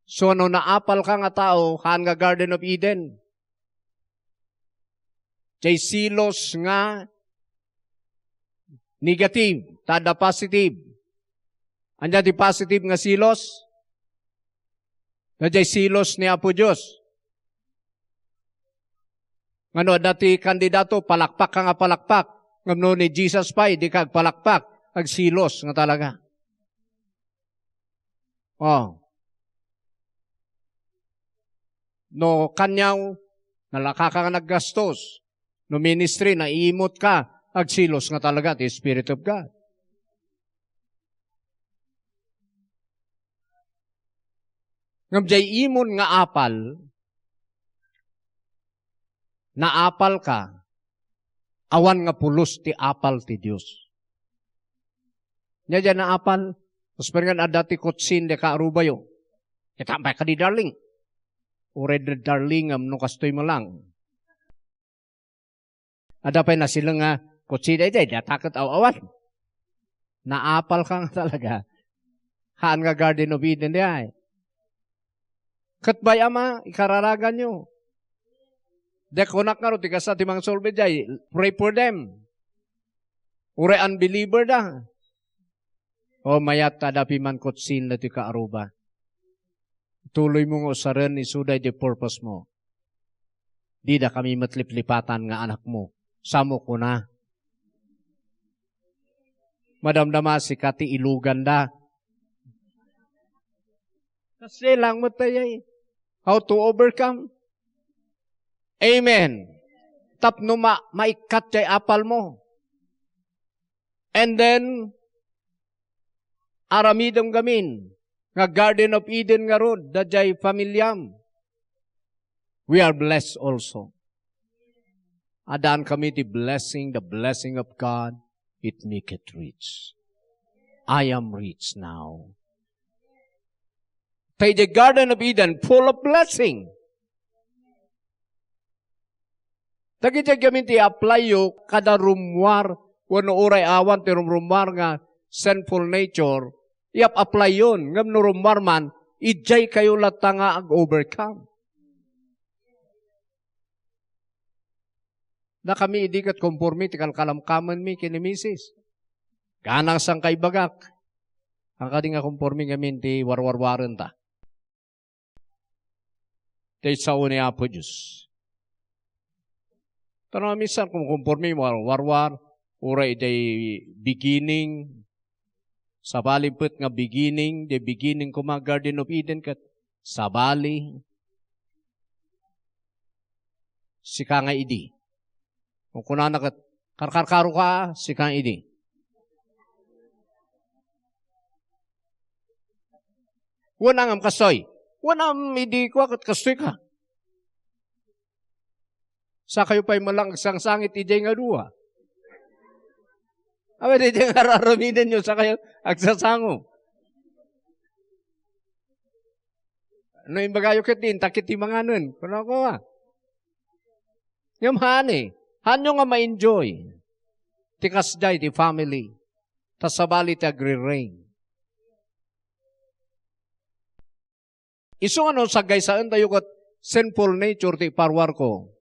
So, no naapalka nga tao, haan nga Garden of Eden. Diay selos nga negative, ta adda positive. Ania ti positive nga selos? Diay selos ni Apo Dios. Ngano, adda ti kandidato, palakpak ka nga palakpak. Ngem no ni Jesus pay, dika agpalakpak, agselos nga talaga. Oh. No kaniaw, nalaka ka nga naggastos. No ministry, naiimot ka, agselos nga talaga ti Spirit of God. Ngem diay imon nga apal, naapal ka, awan nga pulos ti apal ti Dios. Nia diay naapal, kasparingan adda ti kotsin diay kaarubayo. Kita pay kadi, darling. Uray da, darling, ngem no kastoy met lang. Adda pay nasileng nga kotsi daydiay, data ket aw-awan. Naapal ka nga talaga. Haan nga Garden of Eden diay. Ket bay-am a, ikararaganyo. Diak kunak ngarud, ti kasta ti mangsolve diay, pray for them. Uray unbeliever da. O, mayat ta adda pimankotsin daytoy kaaruba. Tuloymo nga usaren, isuda iti purpose mo. Dida kami met liplipatan nga anakmo. Samo kuna. Madamdama, sika ti iluganda. Kasi lang mo tayo eh. How to overcome? Amen. Tapno ma-, maikkat jay apal mo. And then, aramidem gamin nga Garden of Eden ngarud, dayjay familiam. We are blessed also. Addaan kami ti blessing, the blessing of God, it maketh rich. I am rich now. Tay the Garden of Eden, full of blessing. Dagiti gamin ti apply-yo kada rummuar, wenno uray awan ti rumrummuar nga sinful nature, iyap-apply-yon. Ngem no rummuar man, idiay kayo latta nga ag-overcome. Dakami idi ket komporme ti kalkalamkamenmi ken ni misis. Ganang sangkaibagak. Ang kadi nga komporme ngamin ti warwarwarenta. Tay sao ni Apo Dios. Tano, minsan kumkomporme, war-, warwar, uray day beginning, sabali pet nga beginning, the beginning kuma Garden of Eden ket sabali. Sika nga idi. Kung kunana ket, "Karkarkaro ka, sika idi." Wen, ngem kastoy. Wen, ngem idi kua ket kastoy ka. Sakayo pay man lang agsangsangit idiay nga dua. Awan, di nga ar-aramidenyo, sakayo agsasango. No imbagayo ket di, intak iti manganen. Kunak, a. Ngem haan, eh. Haanyo nga ma-enjoy ti kasdiay ti family. Ta sabali ti agri-reign. Isu nga no saggaysaentayo ket sinful nature ti iparuarko.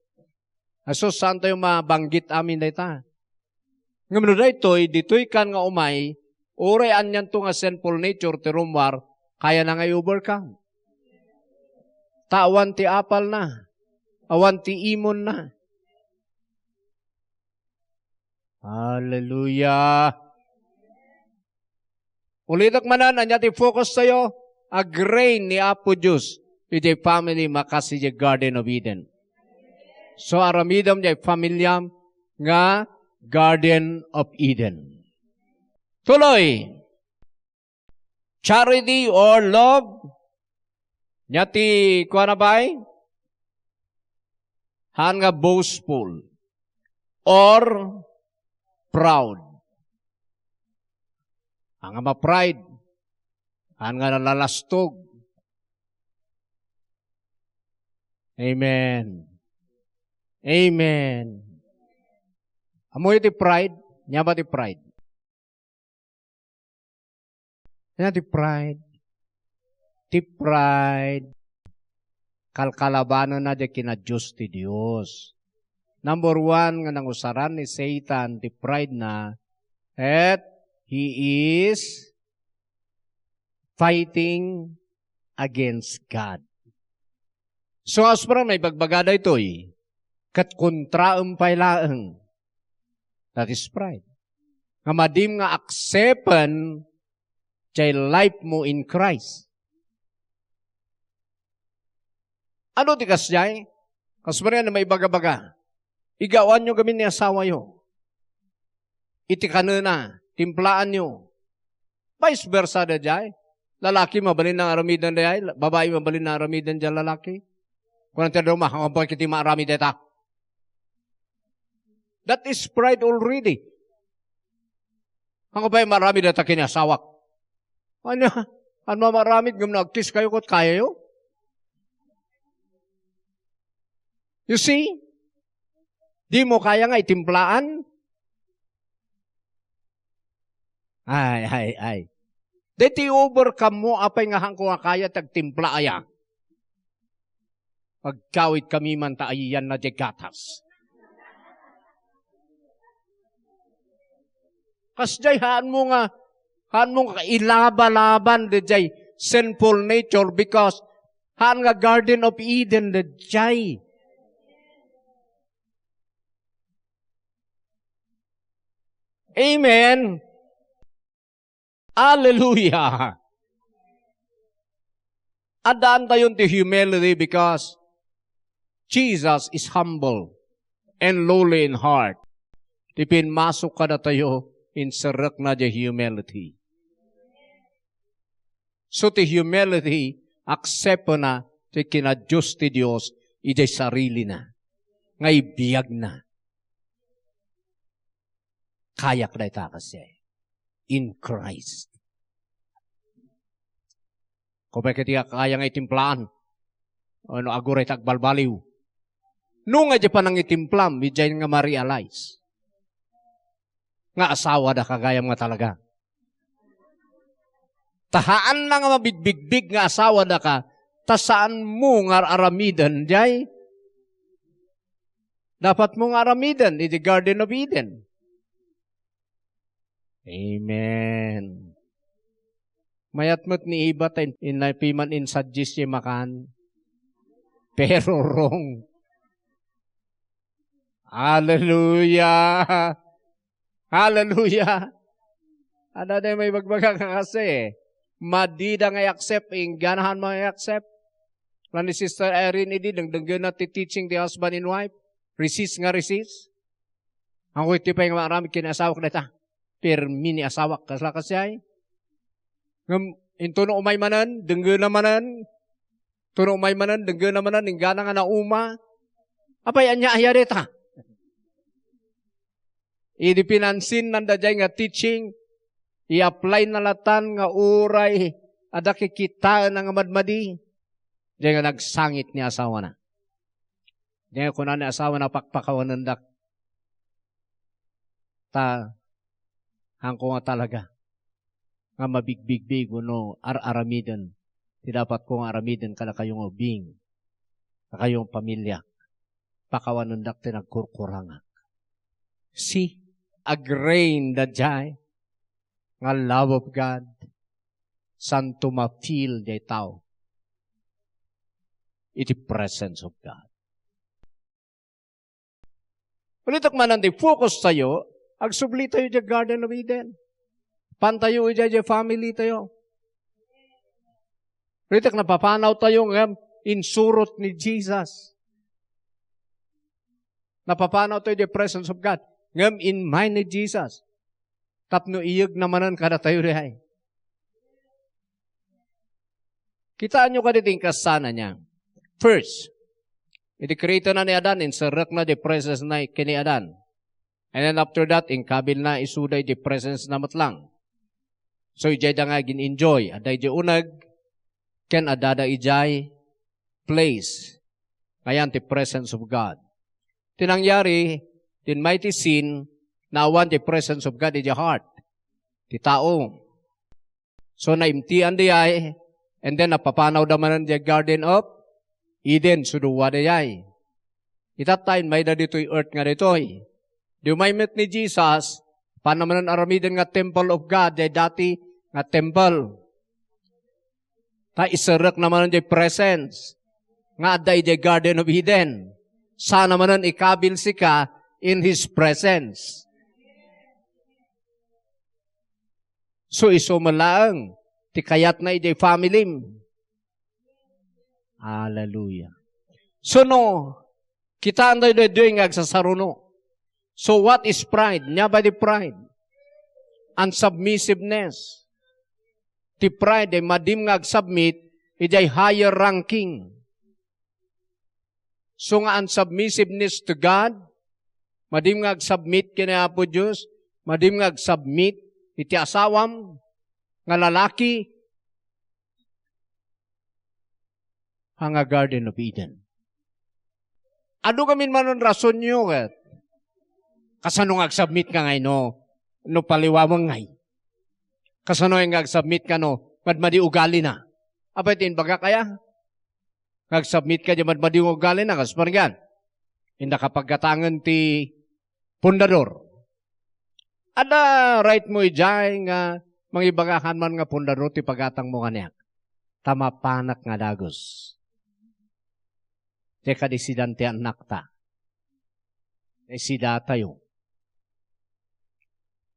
Asus, saantayo mabanggit amin dayta. Ngem no daytoy, ditoy kan nga umay, uray anianto nga sinful nature ti rummuar, kayana nga i-overcome. Ta awan ti apalna, awan ti imonna. Hallelujah! Ulitek manen, ania ti focus tayo? Agreign ni Apo Dios iti family makasi iti Garden of Eden. So, aramidem iti familiam nga Garden of Eden. Tuloy. Charity or love. Nia ti kuana pay? Haan nga boastful or proud. Haan nga ma-pride. Haan nga nalalastog. Amen. Amen. Ammoyo ti pride? Nia ba ti pride? Ania ti pride? Ti pride, kalkalabanenna ti kinadios ti Dios. Number one nga nangusaran ni Satan ti pride na, et he is fighting against God. So, as per may bagbaga daytoy, ket kontraem pay laeng. That is pride. Nga madim nga accepten jay life mo in Christ. Ano ti kasdiay? Kas Maria na maibaga-baga. Igawanyo gamin ni asawayo. Iti kanena, timplaanyo. Vice versa da jay. Lalaki, mabalin nga aramiden da jay. Babai, mabalin nga aramiden jay lalaki. Kunana ti dadduma, "Hangan pay iti maaramid dayta." That is pride already. Hangan pay maaramid dayta ken ni asawak. Ania? Haan maaramid ngem no agkiss kayo ket kayayo? You see? Di mo kaya nga itimplaan? Ay, ay, ay. Daytoy overcome mo, apay nga haanko nga kaya ti agtimpla aya? Agkawid kami man ta ayanna diay gatas. Kasdiay, haan mo nga, haan mo nga ilabalaban daydiay sinful nature because haan nga Garden of Eden daydiay. Amen. Hallelujah. Addaantayon ti humility because Jesus is humble and lowly in heart. Ti pimmasok kadatayo, inserrekna diay humility. So ti humility, acceptna ti kinadios ti Dios idiay sarilina nga ibiagna. Kayak dayta kasi in Christ. Kupay ket ti kaya nga itimplaan. Ano, aguray ta agbalbaliw. No nga di panangitimplam, idiay nga ma-realize nga asawa da ka gayam nga talaga. Ta haanna nga mabigbigbig nga asawa da ka, ta saan mo nga aramiden, jay? Dapat mo nga aramiden, iti Garden of Eden. Amen. Mayat met ni Eva ta in-, inna piman in-suggest ti makan. Pero wrong. Hallelujah! Hallelujah! Adda diay maibagbaga nga kasi, madida nga i-accept, ingganahan mo nga i-accept. Kuna ni Sister Irene idi, dengdenggenna ti teaching ti husband and wife. Resist nga resist. Hanko iti pay nga maaramid ken ni asawak dayta. Permi ni asawak, kasla kasiay. Ngem, intono umay manen, denggena manen. Intono umay manen, denggena manen, inggana nga nauma. Apay, ania aya dayta? Idi pinansinnanda jay nga teaching, i-apply na latan nga uray adda kikitaenna nga madmadi, jay nga nagsangit ni asawana. Jay nga kuna ni asawana, "Pakpakawanendak. Ta, haanko nga talaga nga mabigbigbi wenno ar-aramiden ti dapatko nga aramiden kadakayo nga ubing, kadakayo nga pamiliak. Pakawanendak ti nagkurkurangak." See, a grain daydiay nga love of God, saan to ma-feel jay tao iti presence of God. Ulitek manen ti focus tayo, agsubli tayo diay Garden of Eden. Pantayo idiay, diay family tayo. Ulitek napapanaw tayo ngem insurot ni Jesus. Napapanaw tayo diay presence of God. Ngem in mind ni Jesus. Tapno iyegna manen kadatayo diay. Kitaenyo kadi ti inkasanna niya. First, idi create-na ni Adan, inserrekna diay presence na ken ni Adan. And then after that, inkabilna isuda idiay presence na met lang. So, idiay da nga agin-enjoy. Adda idiay uneg, ken addada idiay place. Ngayan, ti presence of God. Ti nangyari, ti mighty sin, naawan ti presence of God idiay heart ti tao. So, naimtian diay, and then napapanawda manen diay Garden of Eden, so dua diay. Itatta, immayda ditoy earth nga ditoy. Di umay met ni Jesus, panna manen aramiden nga temple of God, diay dati nga temple. Ta iserrekna manen diay presence nga adda idiay Garden of Eden. Saanna manen ikabil sika in His presence. So, isu met laeng ti kayatna idiay family. Hallelujah. So, no, kitaentayo daytoy nga agsasaruno. So, what is pride? Ania pay ti pride? Unsubmissiveness. Ti pride ay madim nga agsubmit idiay higher ranking. So nga unsubmissiveness to God, madim nga agsubmit ken ni Apo Dios, madim nga agsubmit iti asawam nga lalaki, ha nga Garden of Eden. Adu ngamin manen rasonyo ket, kasano nga agsubmit ka ngay no, no paliwamen ngay? Kasano nga agsubmit ka no madmadi ugalina? Apay ti imbagak aya? Nga agsubmit ka diay madmadi nga ugalina, kas parigan. Inda ka paggatangen ti pundador. Adda right mo idiay nga mangibagakan man nga pundador ti pagatangmo kaniak. Ta mapanak nga dagus. Diay kadi sidan ti annakta. Diay sidatayo.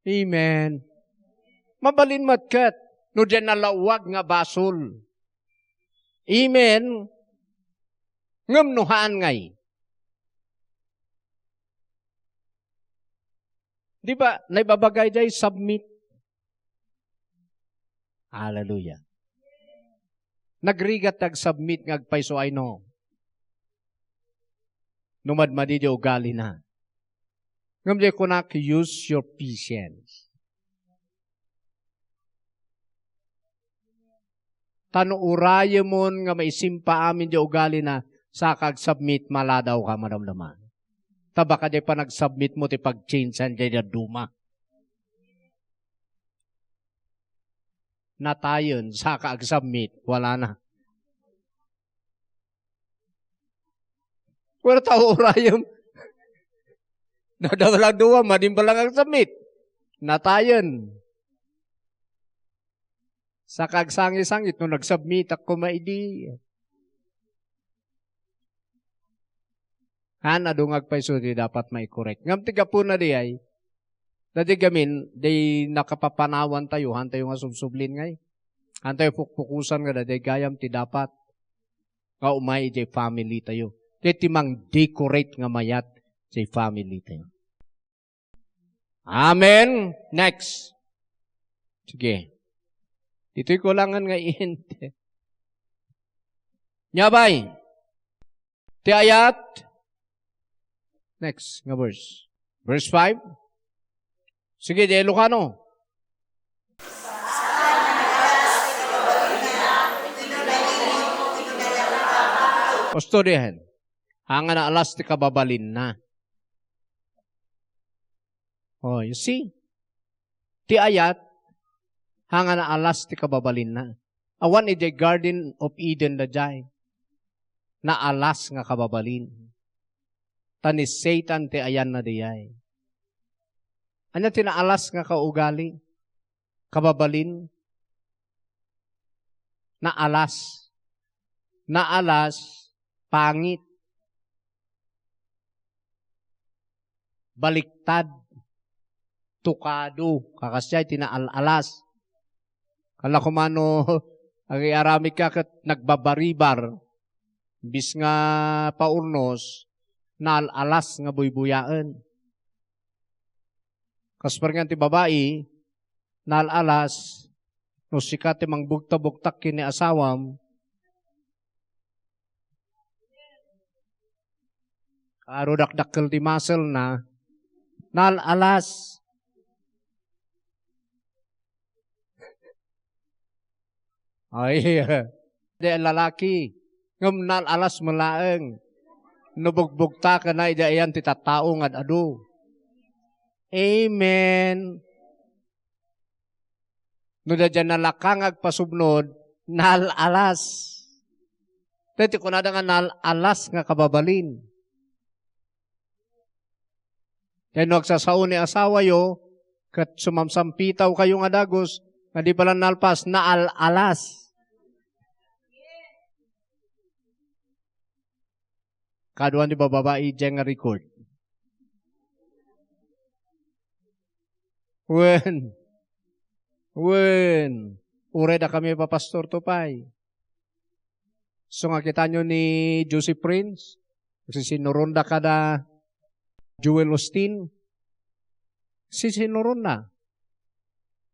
Amen. Mabalin met ket no diay nalawag nga basol. Amen. Ngem no haan ngay. Di ba, naibabaga idiay submit? Hallelujah. Nagrigat ti agsubmit nga agpayso ay no? No madmadi diay ugalina. Ngem diay kunak, use your patience. Ta no urayemon nga maisimpa amin diay ugalina, saka agsubmit, maladaw ka madamdama. Ta baka diay panagsubmit mo ti pagchangean diay dadduma. Natayen, saka agsubmit, wala na. Pero tao urayem. Nadawala dua, madin pa lang agsubmit. Natayen. Sa kagsangit-sangit, no nagsubmit ako maidi. Han, adu nga agpayso ti dapat maikorek. Ngem ti gapuna diay, dadi gamin, di nakapapanawan tayo, han tayo nga subsublin ngay. Han tayo pukpukusan nga dadi gayam ti dapat nga umay idiay family tayo. Ket ti mang-decorate nga mayat ti family tayo. Amen. Next. Sige. Ditoy kulangan nga i-end. Nia pay. Ti ayat. Next nga verse. Verse five. Sige, di Ilocano. Gusto diyan. Haan nga naalas ti kababalinna. Oh, you see? Ti ayat, haan nga naalas ti kababalinna. Awan idiay Garden of Eden daydiay. Naalas nga kababalin. Ta ni Satan ti ayanna daydiay. Ania ti naalas nga kaugali? Kababalin? Naalas. Naalas, pangit. Baliktad. Tukado. Kakasiay ti naal-alas. Kala ko mano, agiaramid ka ket nagbabaribar. Imbis nga paurnos, naal-alas nga buybuyaen. Kas parngan ti babai, naal-alas, no sika ti mangbugta-bugtak ken ni asawam, aro dakdakkel ti muscle na, naal-alas. Ay, di lalaki. Ngem naal-alas met laeng. No bugbugtaken, ay, di ayan ti tattao nga ad-adu. Amen. No daydiay nalaka nga agpasubnod, naal-alas. Daytoy kunada nga naal-alas nga kababalin. Ken no agsasao ni asawayo, ket sumamsampitaw kayo nga dagus, nga di pay la nalpas, naal-alas. Kaduan ti bababai, diay nga record. Wen. Wen. Uray dakami papastor to pay. So nga kitanyo ni Joseph Prince, sisinuronda kada Joel Osteen, sisinuronna.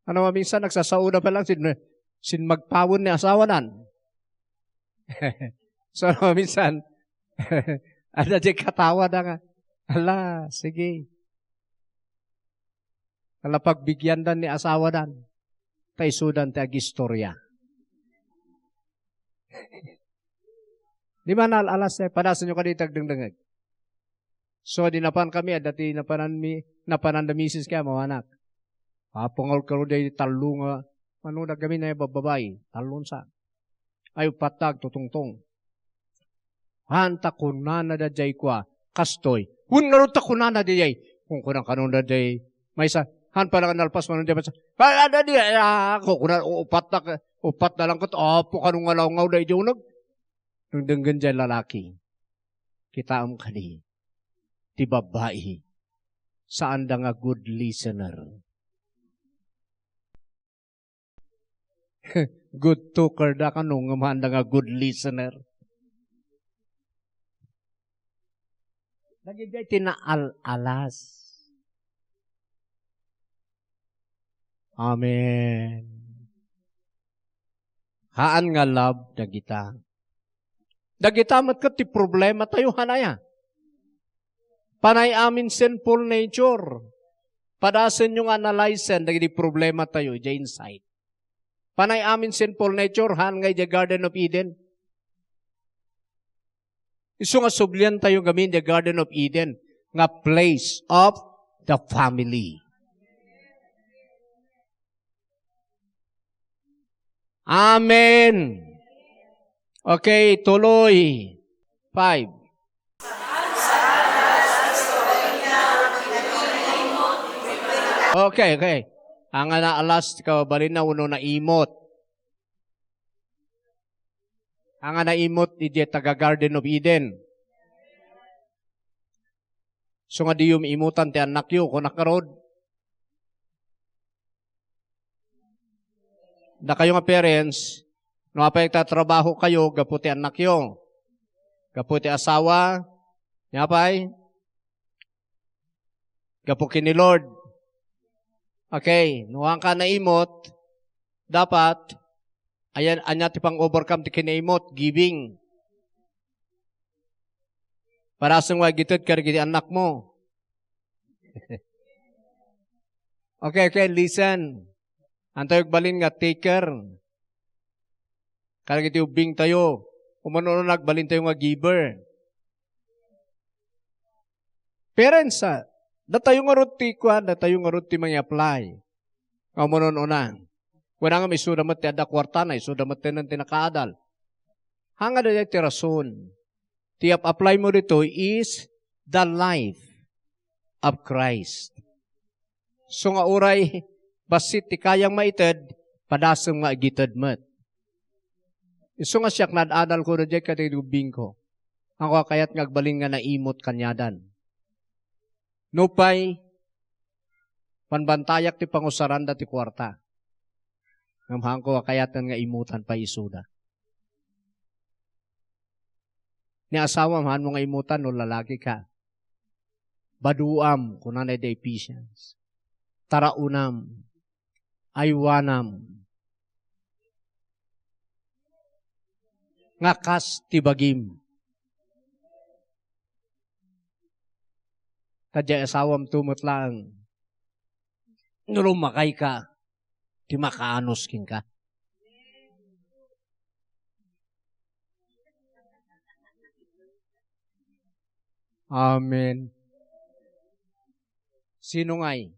Ano, maminsan nagsasaoda pa lang sin, sin magpawen ni asawanan. So, ano, maminsan, ada di katawada nga, "Ala, sige." Ala, pagbigyandan ni asawadan. Ta isudan ti agistorya. Di ba naal-alas, eh? Padasenyo kadi ti agdengdengngeg. So, di napan kami, adda ti napanan mi, napanan da misis kaya, mawanak. Apo nga ulkaro di tallo nga, ano, dagami na yung bababae, tallo sa. Ay, upat ta agtutungtong. Han ta kunana daydiay kua, kastoy. Wen ngarud ta kunana daydiay. Kun kunana kanun daydiay, maysa, han pala nga nalpas manen daydiay, maysa, "Ay, ada di, ay, ah, ako, kuna, upat na, upat na lang ket, apo, kanun nga lawngaw daydiay uneg." Nung denggen daydiay lalaki, kitaem kadi, ti babbai, saanda nga good listener. Good talker da kano nga maanda nga good listener. Dagiti ti naal-alas. Amen. Haan nga love dagita. Dagita met ket ti problema tayo, hanaya. Panay amin sinful nature. Padasenyo nga analysen dagiti problema tayo, idiay inside. Panay amin sinful nature, haan nga idiay Garden of Eden. Isu nga sublian tayo gamin idiay Garden of Eden, nga place of the family. Amen. Okay, tuloy. Five. Okay, okay. Haan nga naalas ti kababalinna wenno naimot. Haan nga naimot idiay taga Garden of Eden. So nga diyom imutan ti annakyo, kunak ngarud. Dakayo nga parents, no apay agtatrabaho kayo, gapu ti annakyo, gapu ti asawa, ni apay? Gapu ken ni Lord. Okay, no haanka naimot, dapat, ayan, ania ti pang-overcome ti kinaimot, giving. Para sa nga igited kadagiti annakmo. Okay, okay, listen. Antayo agbalin nga taker kadagiti ubbingtayo. Umano nagbalintayo nga giver. Parents, ah, datayo ngarud ti kuan, datayo ngarud ti mangi-apply. Nga umununa. Kuna nga isuda met ti adda kuartana, isuda met ti nakaadal. Haan nga dayta ti rason. Ti ap-apply mo ditoy is the life of Christ. So nga uray bassit ti kayang maited, padasem nga agited met. Isu nga siak, naad-adalko daydiay kadagiti ubbingko. Haanko a kayat nga agbalin nga naimut kaniadan. Nupay, banbantayak ti pangusaranda ti kuarta. Ngem haanko a kayaten nga imutan pay isuda. Ni asawam, haanmo nga imutan no lalaki ka. Baduam, kunana iti Ephesians. Taraonam. Aywanam. Nga kas ti bagim. Ta diay asawam to met laeng. No lumakay ka, ti makaanus kenka. Amen. Sino ngay?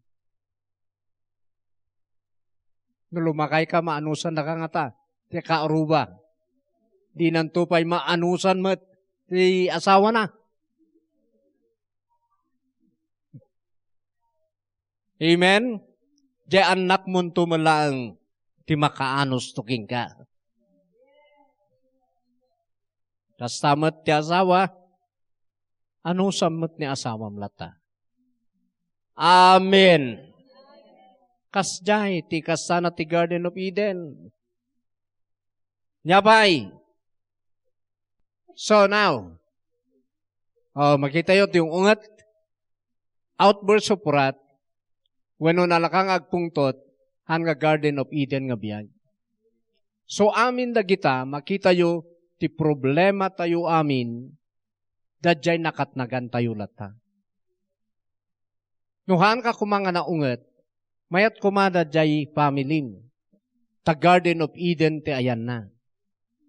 No lumakay ka, maanusan da ka ngata, ti kaaruba. Dinanto pay maanusan met ti asawana. Amen? Diay annakmonto met laeng ti makaanus to kenka. Kasta met ti asawa, anusam met ni asawam latta. Amen. Kasdiay ti kasana ti Garden of Eden. Nia pay. So now, oh, makitayo ti ung-unget, outburst of wrath, wenno nalaka nga agpungtot, haan nga Garden of Eden nga biag. So, amin dagita, makitayo ti problematayo amin, daydiay nakatnagantayo latta. No haanka koma nga naunget, mayat koma daydiay familim. Ta Garden of Eden ti ayanna.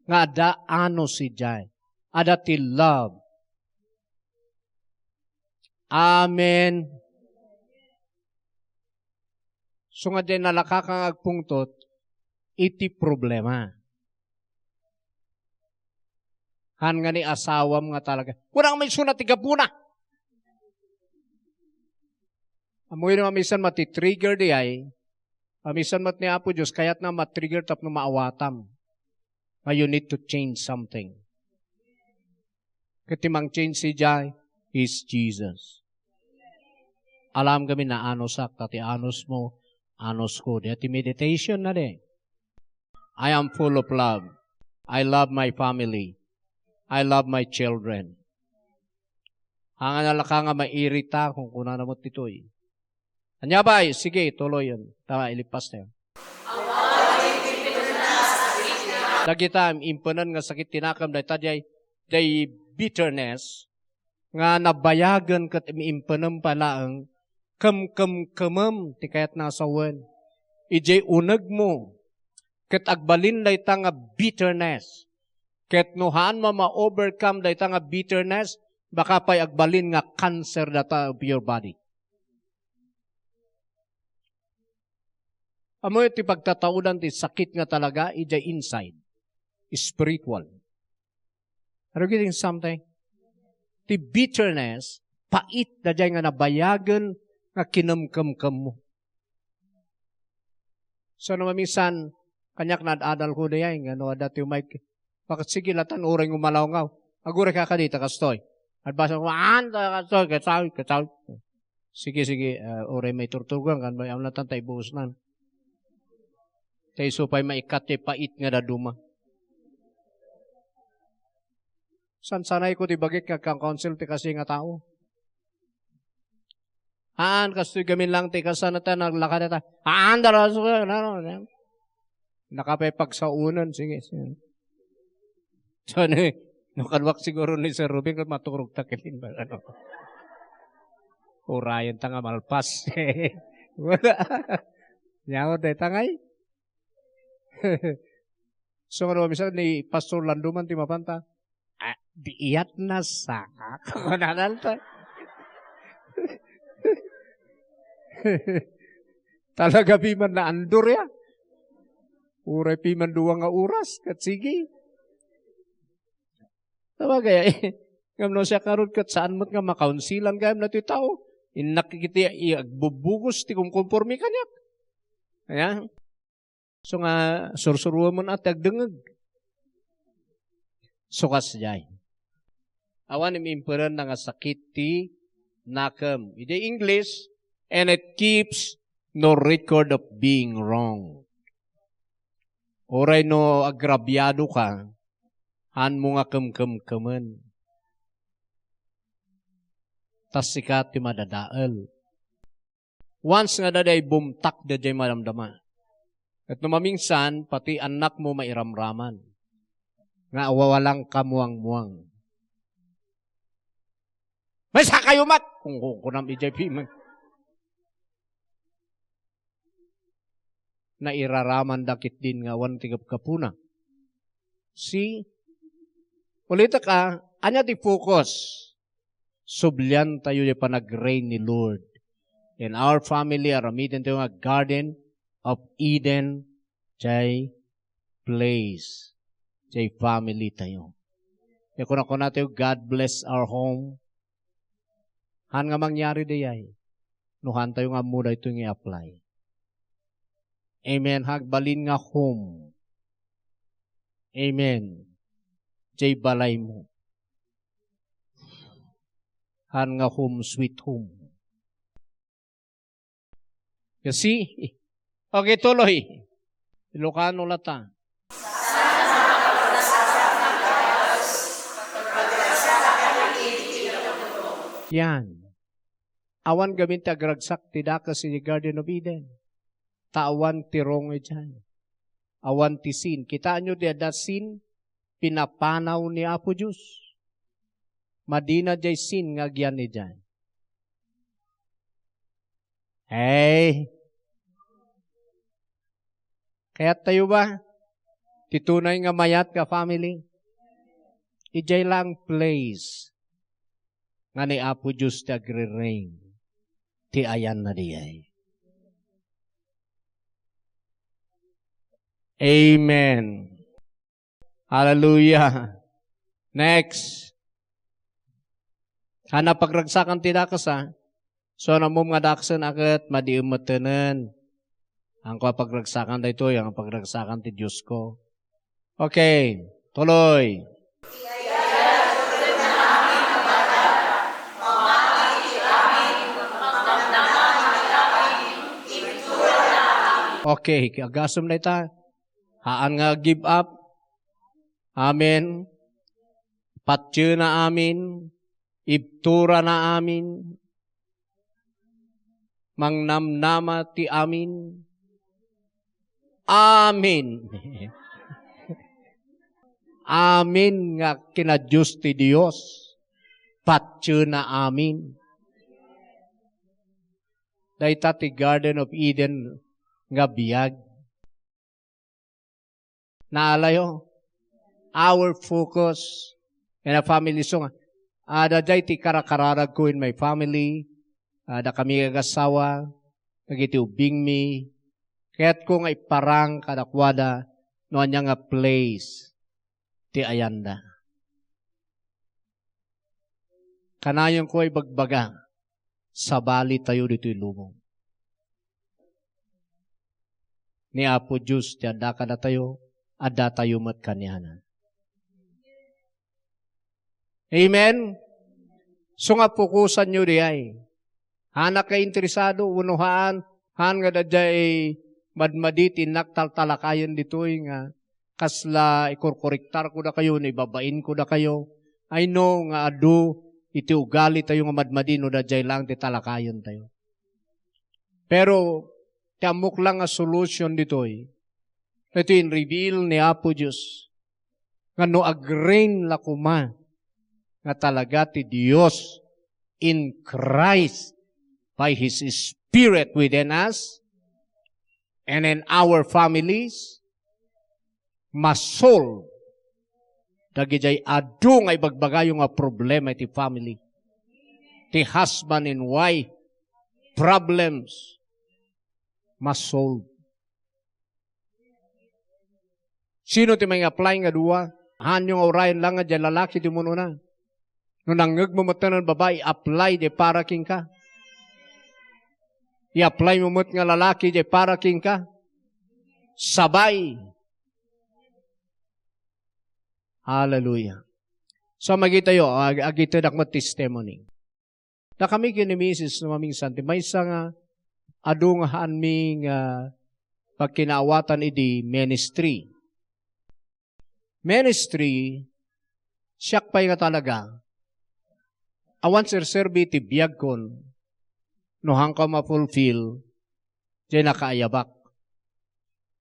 Nga adda anus idiay. Adda ti love. Amen. So nga diay nalakaka nga agpungtot iti problema. Haan nga ni asawam nga talaga. Kuna nga maisuna ti gapuna. Ammoyo no mamisan mati-trigger diay. Mamisan met ni Apo Dios, kayatna ma-trigger tapno maawatam. Nga you need to change something. Ket ti mang-change idiay is Jesus. Alam kami naanusak, ta ti anusmo, anusko. Diay ti meditation na di. I am full of love. I love my family. I love my children. Haan nga nalaka nga mairita, kun kunana met ditoy. Ania pay? Sige, tuloyen. Tama, ilipas tayo. Dagita, impenen nga sakit ti nakem, dayta diay, diay bitterness, nga nabayagen ket impenem pay laeng, kemkemkemem ti kayatna a sawen. Idiay unegmo, ket agbalin dayta nga bitterness. Ket no haan mo ma-overcome dayta nga bitterness, baka pay agbalin nga cancer data of your body. Ammoyo ti pagtataudan ti sakit nga talaga idiay inside. Spiritual. Are you getting something? Ti bitterness, pait daydiay nga nabayagen nga kinemkemkemmo. So, no mamisan, kaniak naad-adalko diay, nga no adda ti umay, bakit sige latan uray nga umalawngaw. Aguray ka kadita, kastoy. Adbasa, "Wan, ta kastoy, kastoy, kastoy." Sige, sige, ah, uray may turtugan, kan may amnatan ta ibuusnan. Ta isu pay maikkat ti pait nga daduma. Sansanayko ti bagik nga agkan-counsel ti kasi nga tao. Haan, kastoy gamin lang ti kasano ta naglakad ta. Haan, daraso ka, ano, ano. Nakapay pagsaonan, sige, sige. So, ni, no, kaduak siguro ni Sir Ruben, ket maturog ta ket, ano. Urayen ta nga malpas. Wala. Yaw, dayta ngay. So, ano, minsan ni Pastor Lando man ti mapanta, "Ah, di iyat na sa," kunana ta. Talaga piman naandor ya. Uray piman dua nga oras, ket sige. Sabagay, eh, ngem no siak ngarud ket saan met nga makaunsilan gayam daytoy tao. Innak iti i-, agbubugos ti kumkonporme kaniak. Ayan. So nga, sursuruem met ti agdengngeg. So kasdiay. Awan imperenda nga sakit ti nakem. Iti English, "And it keeps no record of being wrong." Uray no agrabiado ka, haanmo nga kemkemkemen. Ta sika ti madadael. Once nga adda diay bumtak daydiay madamdama. Ket no mamingsan, pati annakmo mairamraman nga awawalang kamuangmuang. "Maysa kayo met!" Kung, kung kunam idiay piman. Nairaramanda ketdin nga awan ti gapgapuna. See? Ulitek, ah, ania ti focus? Sublian tayo diay panag-reign ni Lord. In our family, aramiden tayo nga Garden of Eden, diay place, diay family tayo. Kaya kuna-kuna tayo, "God bless our home." Haan nga mangyari dayay. No haan tayo nga ammo daytoy nga i-apply. Amen. Agbalin nga home. Amen. Diay balaymo. Haan nga home, sweet home. You see? Okay, tuloy. Ilocano lata. Yan. Awan gamin ti agragsak ti dakes iti Garden of Eden. Ta awan ti wrong idiay. Awan ti sin. Kitaenyo ti adda sin, pinapanaw ni Apo Dios. Madina diay sin nga agyan idiay. Hey! Kayattayo ba ti tunay nga mayat nga family? Idiay lang place nga ni Apo Dios ti agre-reign ti ayanna diay. Amen. Hallelujah. Next. Haan nga pagragsakan ti dakes, ha? So, no ammom nga dakesen a ket madiem metten. Haanko a pagragsakan daytoy, haan nga pagragsakan ti Diosko. Okay, tuloy. Okay, agasem dayta. Haan nga give up. Amen. Patienna amin. Ibturana amin. Mangnamnama ti amin. Amen. Amen nga kina Dios ti Dios. Patienna amin. Dayta ti Garden of Eden nga biag. Naalayo? Our focus in a family. So nga, adda diay ti karakararagko in my family, adda kami agassawa, dagiti ubbingmi, kayatko nga iparang kadakuada no ania nga place ti ayanda. Kanayonko a ibagbaga, sabali tayo ditoy lubong. Ni Apo Dios ti adda kadatayo, adda tayo met kaniana. Amen? So nga, fokusanyo diay. Haanak nga interesado, wenno haan, haan nga daydiay madmadi ti innak taltalakayen ditoy nga kasla ikurkurektarko dakayo, no ibabainko dakayo. I know nga adu iti ugali tayo nga madmadi no daydiay laeng ti talakayen tayo. Pero ti ammok lang nga solution ditoy, iti in-reveal ni Apo Dios nga no agreign la koma nga talaga ti Dios in Christ by His Spirit. Spirit within us and in our families, masolve dagidiay adu nga ibagbagayo nga problema iti family. Ti husband and wife problems, masolve. Sino ti manga-apply nga dua? Haanyo nga urayen lang nga diay lalaki ti umununa. No nangngegmo met ken babai, apply diay para kenka. I-apply mo met nga lalaki diay para kenka. Sabay. Hallelujah. So, magitayo, ag-, agitedak met testimony. Dakami ken ni Misis no maminsan, ti maysa nga adu nga haanmi nga pagkinaawatan idi ministry. Ministry, siak pay nga talaga, awan serserbi ti biagkon no haanko a ma-fulfill diay nakaayabak.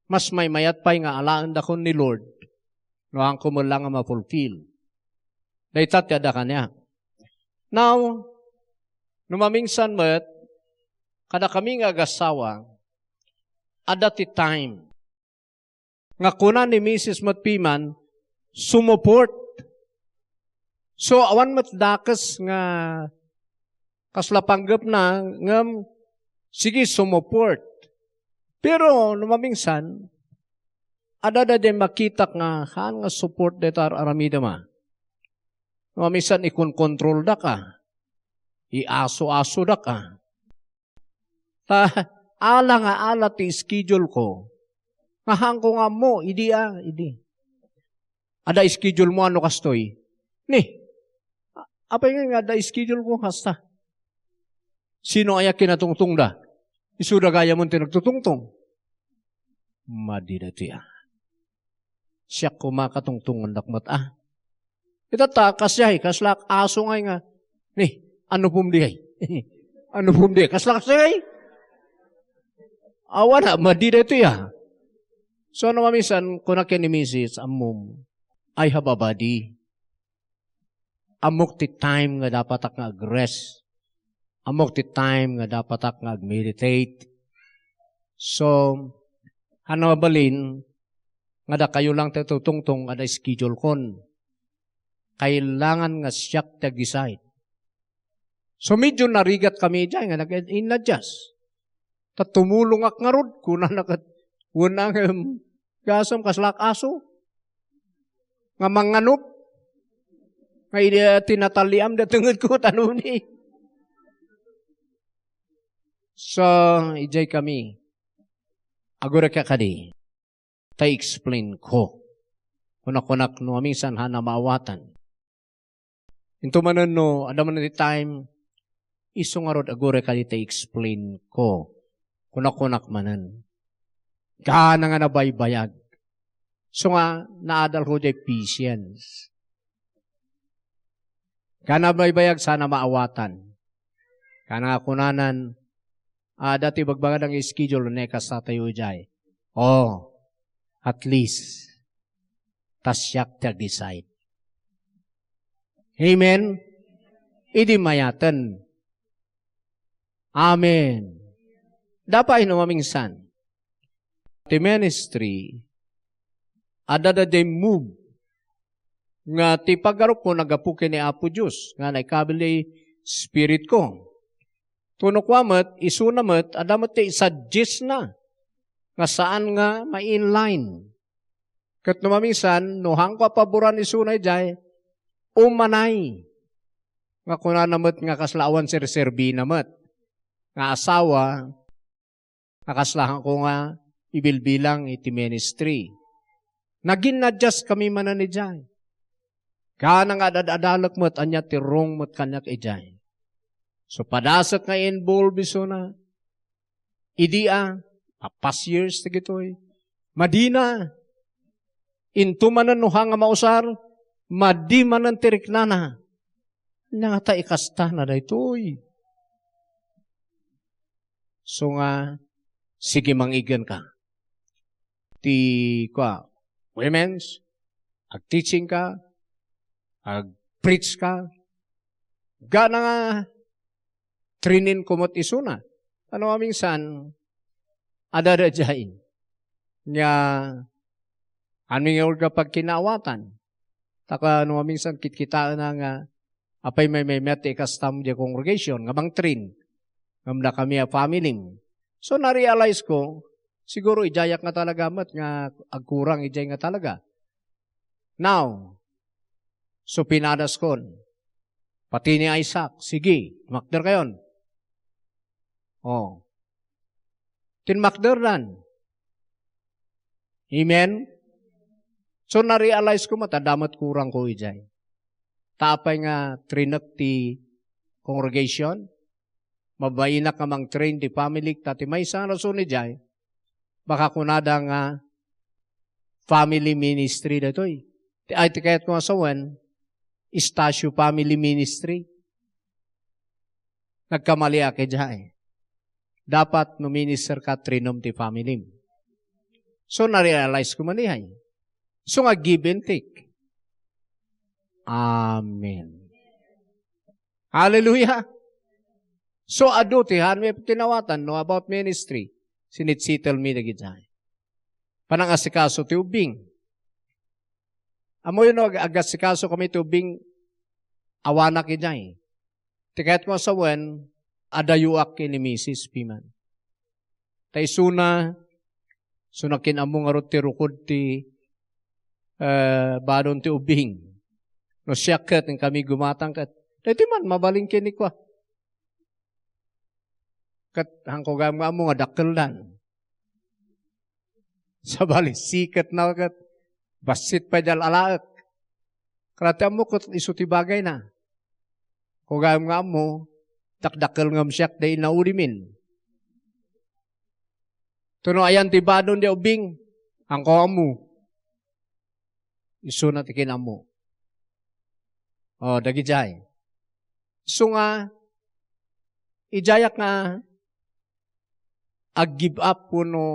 Mas maymayat pay nga alaendakon ni Lord no haanko met la nga ma-fulfill. Dayta ti adda kaniak. Now, no maminsan met, kadakami nga agasawa, adda ti time nga kuna ni Misis met piman, sumuport. So, awan met dakes nga kasla panggepna, ngem sige, sumuport. Pero no maminsan, adda daydiay makitak nga haan nga support dayta ar-aramidem a. No maminsan, ikonkontroldak a. Iaso-asodak a. Ta, ala nga ala ti schedule ko. Nga haanko nga ammo, idi a, idi. Adda schedule mo ano kastoy? Ni, a-, apay nga adda schedule ko, kasta? Sino aya kinatungtongda? Isuda gayam ti nagtutungtong. Madi daytoy a. Siak koma katungtongendak met a. Ita ta, kasdiay, kasla aso ngay nga, ni, ano pum diay? Ano pum diay? Kasla kasdiay? Awan a, madi daytoy a. So, no maminsan, kunak ken ni Misis, ammom, I have a body. Ammok ti time nga dapatak nga ag-rest. Ammok ti time nga dapatak nga ag-meditate. So, haan a mabalin nga dakayo lang ti tutungtong, adda schedule kon. Kailangan nga siak ti ag-decide. So, medyo narigat kami diay nga nag-, in-adjust. Ta tumulongak ngarud, kunana ket, wen a ngem, gasam kaslak aso nga manganop, nga idi, ah, tinataliam da tengedko, tanoni. So, idiay kami. Agurek kadi. Ta explain ko. Kunakunak no maminsan haan a maawatan. Into manen no, adda manen ti time, isu ngarud agurek kadi ta explain ko. Kunakunak manen. Kaana nga nabaybayag. So nga, naadal ko diay patience. Kaana baybayag sana maawatan. Kaana nga kunanan, adda ti bagbagada nga schedule, ne, kasta tayo diay. Oh, at least, ta siak ti ag-decide. Amen? Idi mayaten. Amen. Dapay no maminsan. Ti ministry, adda daydiay move nga ti paggarupko naggapu ken ni Apo Dios, nga naikabil ti spiritko. Tuno kua met, isuna met, adda met ti isuggest na nga saan nga ma-inline. Ket no maminsan, no haanko a paboran isuna idiay, umanay. Nga kunana met nga kasla awan serserbina met nga asawa, nga kasla haanko nga ibilbilang iti ministry. Nagin-adjust kami manen idiay. Kaana nga ad-adalek met, ania ti wrong met kaniak idiay. So, padasek nga involve isuna. Idi a, a past years dagitoy. Madina. Into manen no haan nga mausar, madi manen ti riknana. Ania ngata ikastana daytoy? So nga, sige, mangiggen ka. Ti, kua, women's, ag-teaching ka, ag-preach ka. Gana nga, train-in ko met isuna. Ano a minsan, adda daydiay nga amin nga urga pagkinaawatan. Ta ka no a minsan kitkitaenna nga apay may, may met ti ikastam di congregation nga mangtrain. Ngem dakami a family. So, na-realize ko, siguro idiayak nga talaga met nga agkurang idiay nga talaga. Now, so pinadaskon, pati ni Isaac, sige, tumakder kayon. Oh. Tinmakderdan. Amen? So, na-realize ko met, adda met kurang ko idiay. Ta apay nga trinek ti congregation, mabainak nga mangtrain ti family, ta ti maysa nga rason idiay, baka kunada nga family ministry daytoy. Ti, ay, ti kayat ko nga sawen, Estacio Family Ministry. Nagkamaliak idiay. Dapat no minister ka, trainom ti family. So, na-realize ko man idiay. So nga, give and take. Amen. Hallelujah. So, adu ti han mi kinawatan, no, about ministry. Sinitsettle mi dagiti panangasikaso ti ubing. Ammoyo no ag-, agasikaso kami ti ubing, awanak idiay. Ti kayat ko a sawen, adayoak ken ni Misis Piman. Ta isuna, isuna kin-ammo ngarud ti rukod ti, eh, badon ti ubing. No siak ket, inkami gumatang ket, daytoy man, mabalin ken ni kua. Ket, hanko gayam nga ammo nga dakkeldan. Sabali, siket na ket, bassit pay di al-alaek. Kara ti ammo ket isu ti bagayna. Ko gayam nga ammo, dakdakkel ngem siak daydi naudimin. Tuno ayan ti badon di ubing, hanko ammo. Isuna ti kinammo. O, dagidiay. Isu nga, idiayak nga ag-give up wenno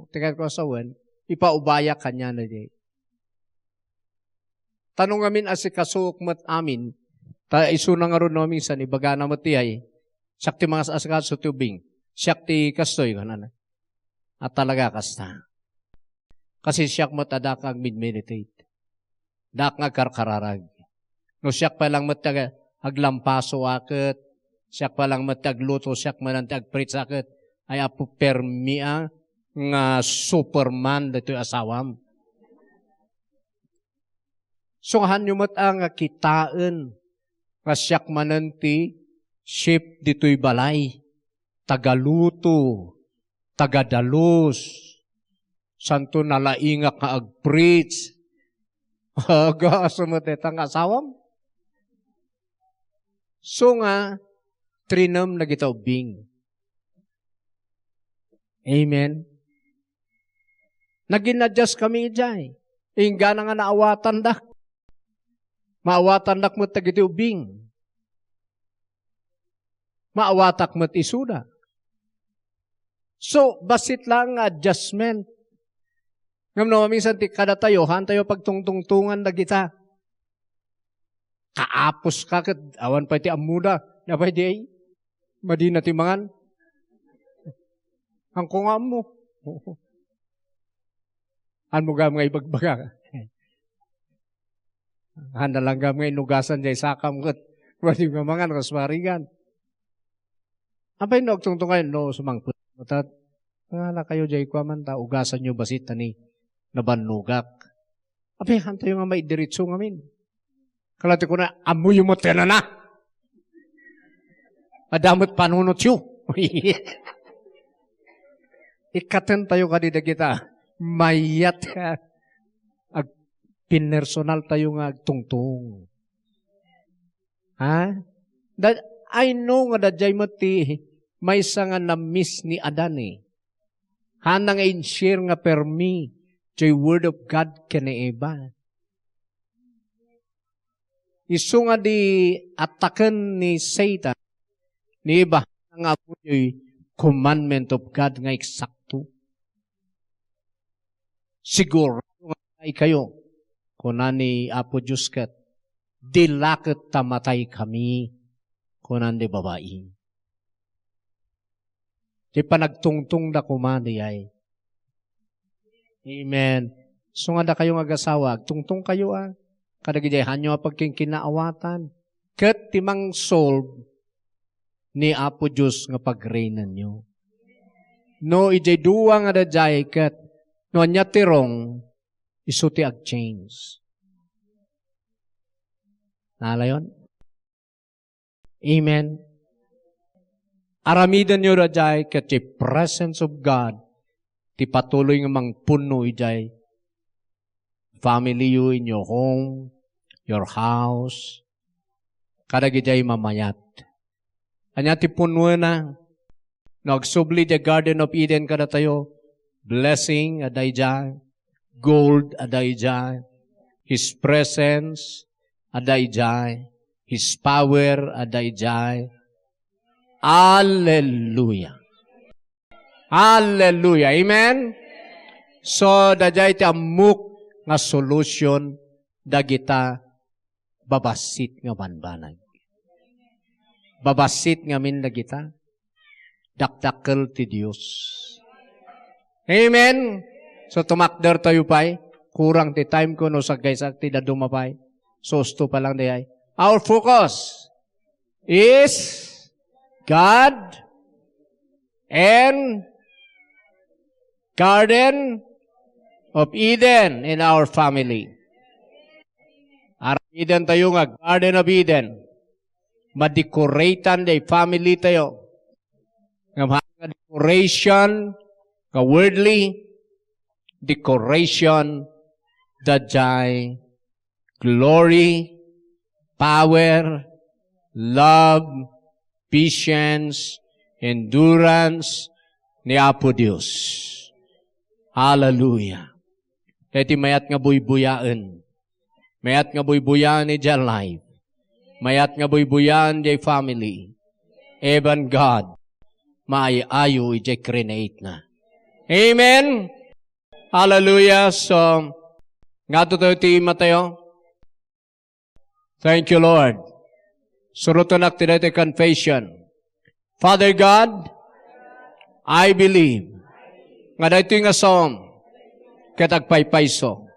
ti kayat ko a sawen, ipaubayak kaniana diay. Ta no ngamin asikasuok met amin, ta isuna ngarud no minsan ibagana met diay, siak ti mangas-asikaso ti ubing, siak ti kastoy, kunana. A talaga kasta. Kasi siak met a diak agmedmeditate. Diak nga agkarkararag. No siak pay lang met ti ag-, aglampaso a ket, siak pay lang met ti agluto, siak manen ti agpritsa ket, ay, Apo, permi a nga Superman daytoy asawam. Sungahanyo met a nga kitaen nga siak manen ti chef ditoy balay, tagaluto, tagadalus, santo nalaingak nga agpreach. Aga, aso met dayta nga asawam? So nga, trinem dagita ubbing. Amen. Nagin-adjust kami idiay. Inggana nga naawatandak. Maawatandak met dagiti ubbing. Maawatak met isuda. So, bassit laeng nga adjustment. Ngem no maminsan ti kadatayo, haantayo pagtungtungtongan dagita. Kaapos ka ket awan pay ti ammoda. Napay di ay? Madina ti mangan. Hanko nga ammo. Hanmo gayam nga ibagbaga. Handa lang gayam nga inugasan diay sakam ket madi nga mangan kas parigan. Apay no agtungtong kayo no sumangpet? Matat, ngala kayo diay kuaman ta ugasanyo bassit ta ni nabannogak. Apay, hantayo nga maidiretso ngamin. Kala ti kuna, ammoyo met ti nana. Adda met panunotyo. Ikkatentayo kadi dagita mayat nga ag-, pinersonaltayo nga agtungtong. Ha? Da-, I know nga daydiay met ti maysa nga na-miss ni Adan, eh. Haanna nga in-share nga permi diay Word of God ken ni Eva. Isu nga di attacken ni Satan, ni Eva, nga ammoyoy commandment of God nga eksakto. Sigurado nga matay kayo, kuna ni Apo Dios ket, "Di la ket ta matay kami," kuna ni babai. Ti panagtungtongda koma diay. Amen. So nga dakayo nga agasawa, agtungtongkayo, a, kadagiti haanyo a pagkinkinaawatan. Ket ti mangsolve ni Apo Dios nga pagregnanyo. No idiay dua nga daydiay ket no ania ti wrong, isu ti agchange. Nalayon? Amen. Aramidenyo daydiay ket ti presence of God ti patuloy nga mangpunno idiay family you, in your home, your house, kadagiti mamayat. Ania ti punnoenna? No agsubli ti Garden of Eden kadatayo, blessing a daydiay, gold a daydiay, His presence a daydiay, His power a daydiay. Hallelujah. Hallelujah. Amen? So, daydiay ti ammok nga solution dagita babassit nga banbanag. Babassit ngamin dagita dakdakkel ti Dios. Amen? So, tumakder tayo pay. Kurang ti time ko no saggaysak ti daduma pay. So, usto pa lang dayay. Our focus is God and Garden of Eden in our family. Aramiden tayo nga Garden of Eden. Madecoratean day family tayo. Nga mahal nga decoration, nga worldly decoration, daydiay glory, power, love, patience, endurance ni Apo Dios. Hallelujah. Daytoy mayat nga buybuyaen. Mayat nga buybuyaen idiay life. Mayat nga buybuyaen idiay family. Even God, maay-ayo idiay create na. Amen? Hallelujah. So, nga to tayo ti matayo. Thank you, Lord. Surotenak ti daytoy confession. Father God, I believe nga daytoy nga sawam ket agpaypayso.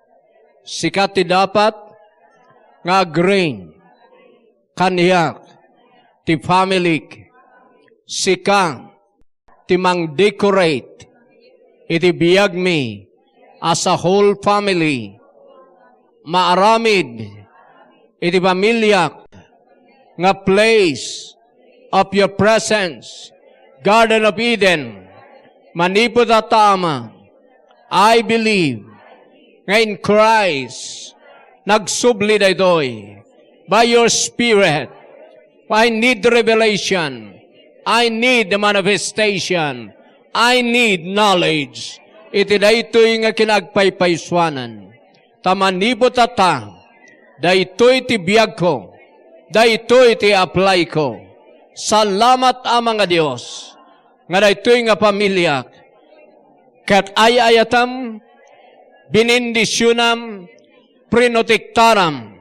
Sika ti dapat nga agreign kaniak ti familik. Sika ti mangdecorate iti biagmi as a whole family. Maaramid iti familiak nga place of your presence, Garden of Eden. Manipud ta, Ama, I believe nga in Christ, nagsubli daytoy. By your Spirit, I need revelation. I need the manifestation. I need knowledge. Iti daytoy nga kinagpaypaysuanan. Ta manipud ta, daytoy ti biagko. Daytoy ti apply ko. Salamat, Ama nga Dios, nga daytoy nga pamiliak ket ay-ayatam, binindisionam, prinotektaram,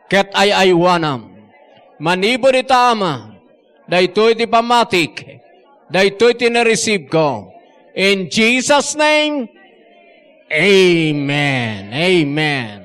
ket ay-aywanam. Manipud ita, Ama, daytoy ti pammatik, daytoy ti nareceive ko. In Jesus' name, amen. Amen.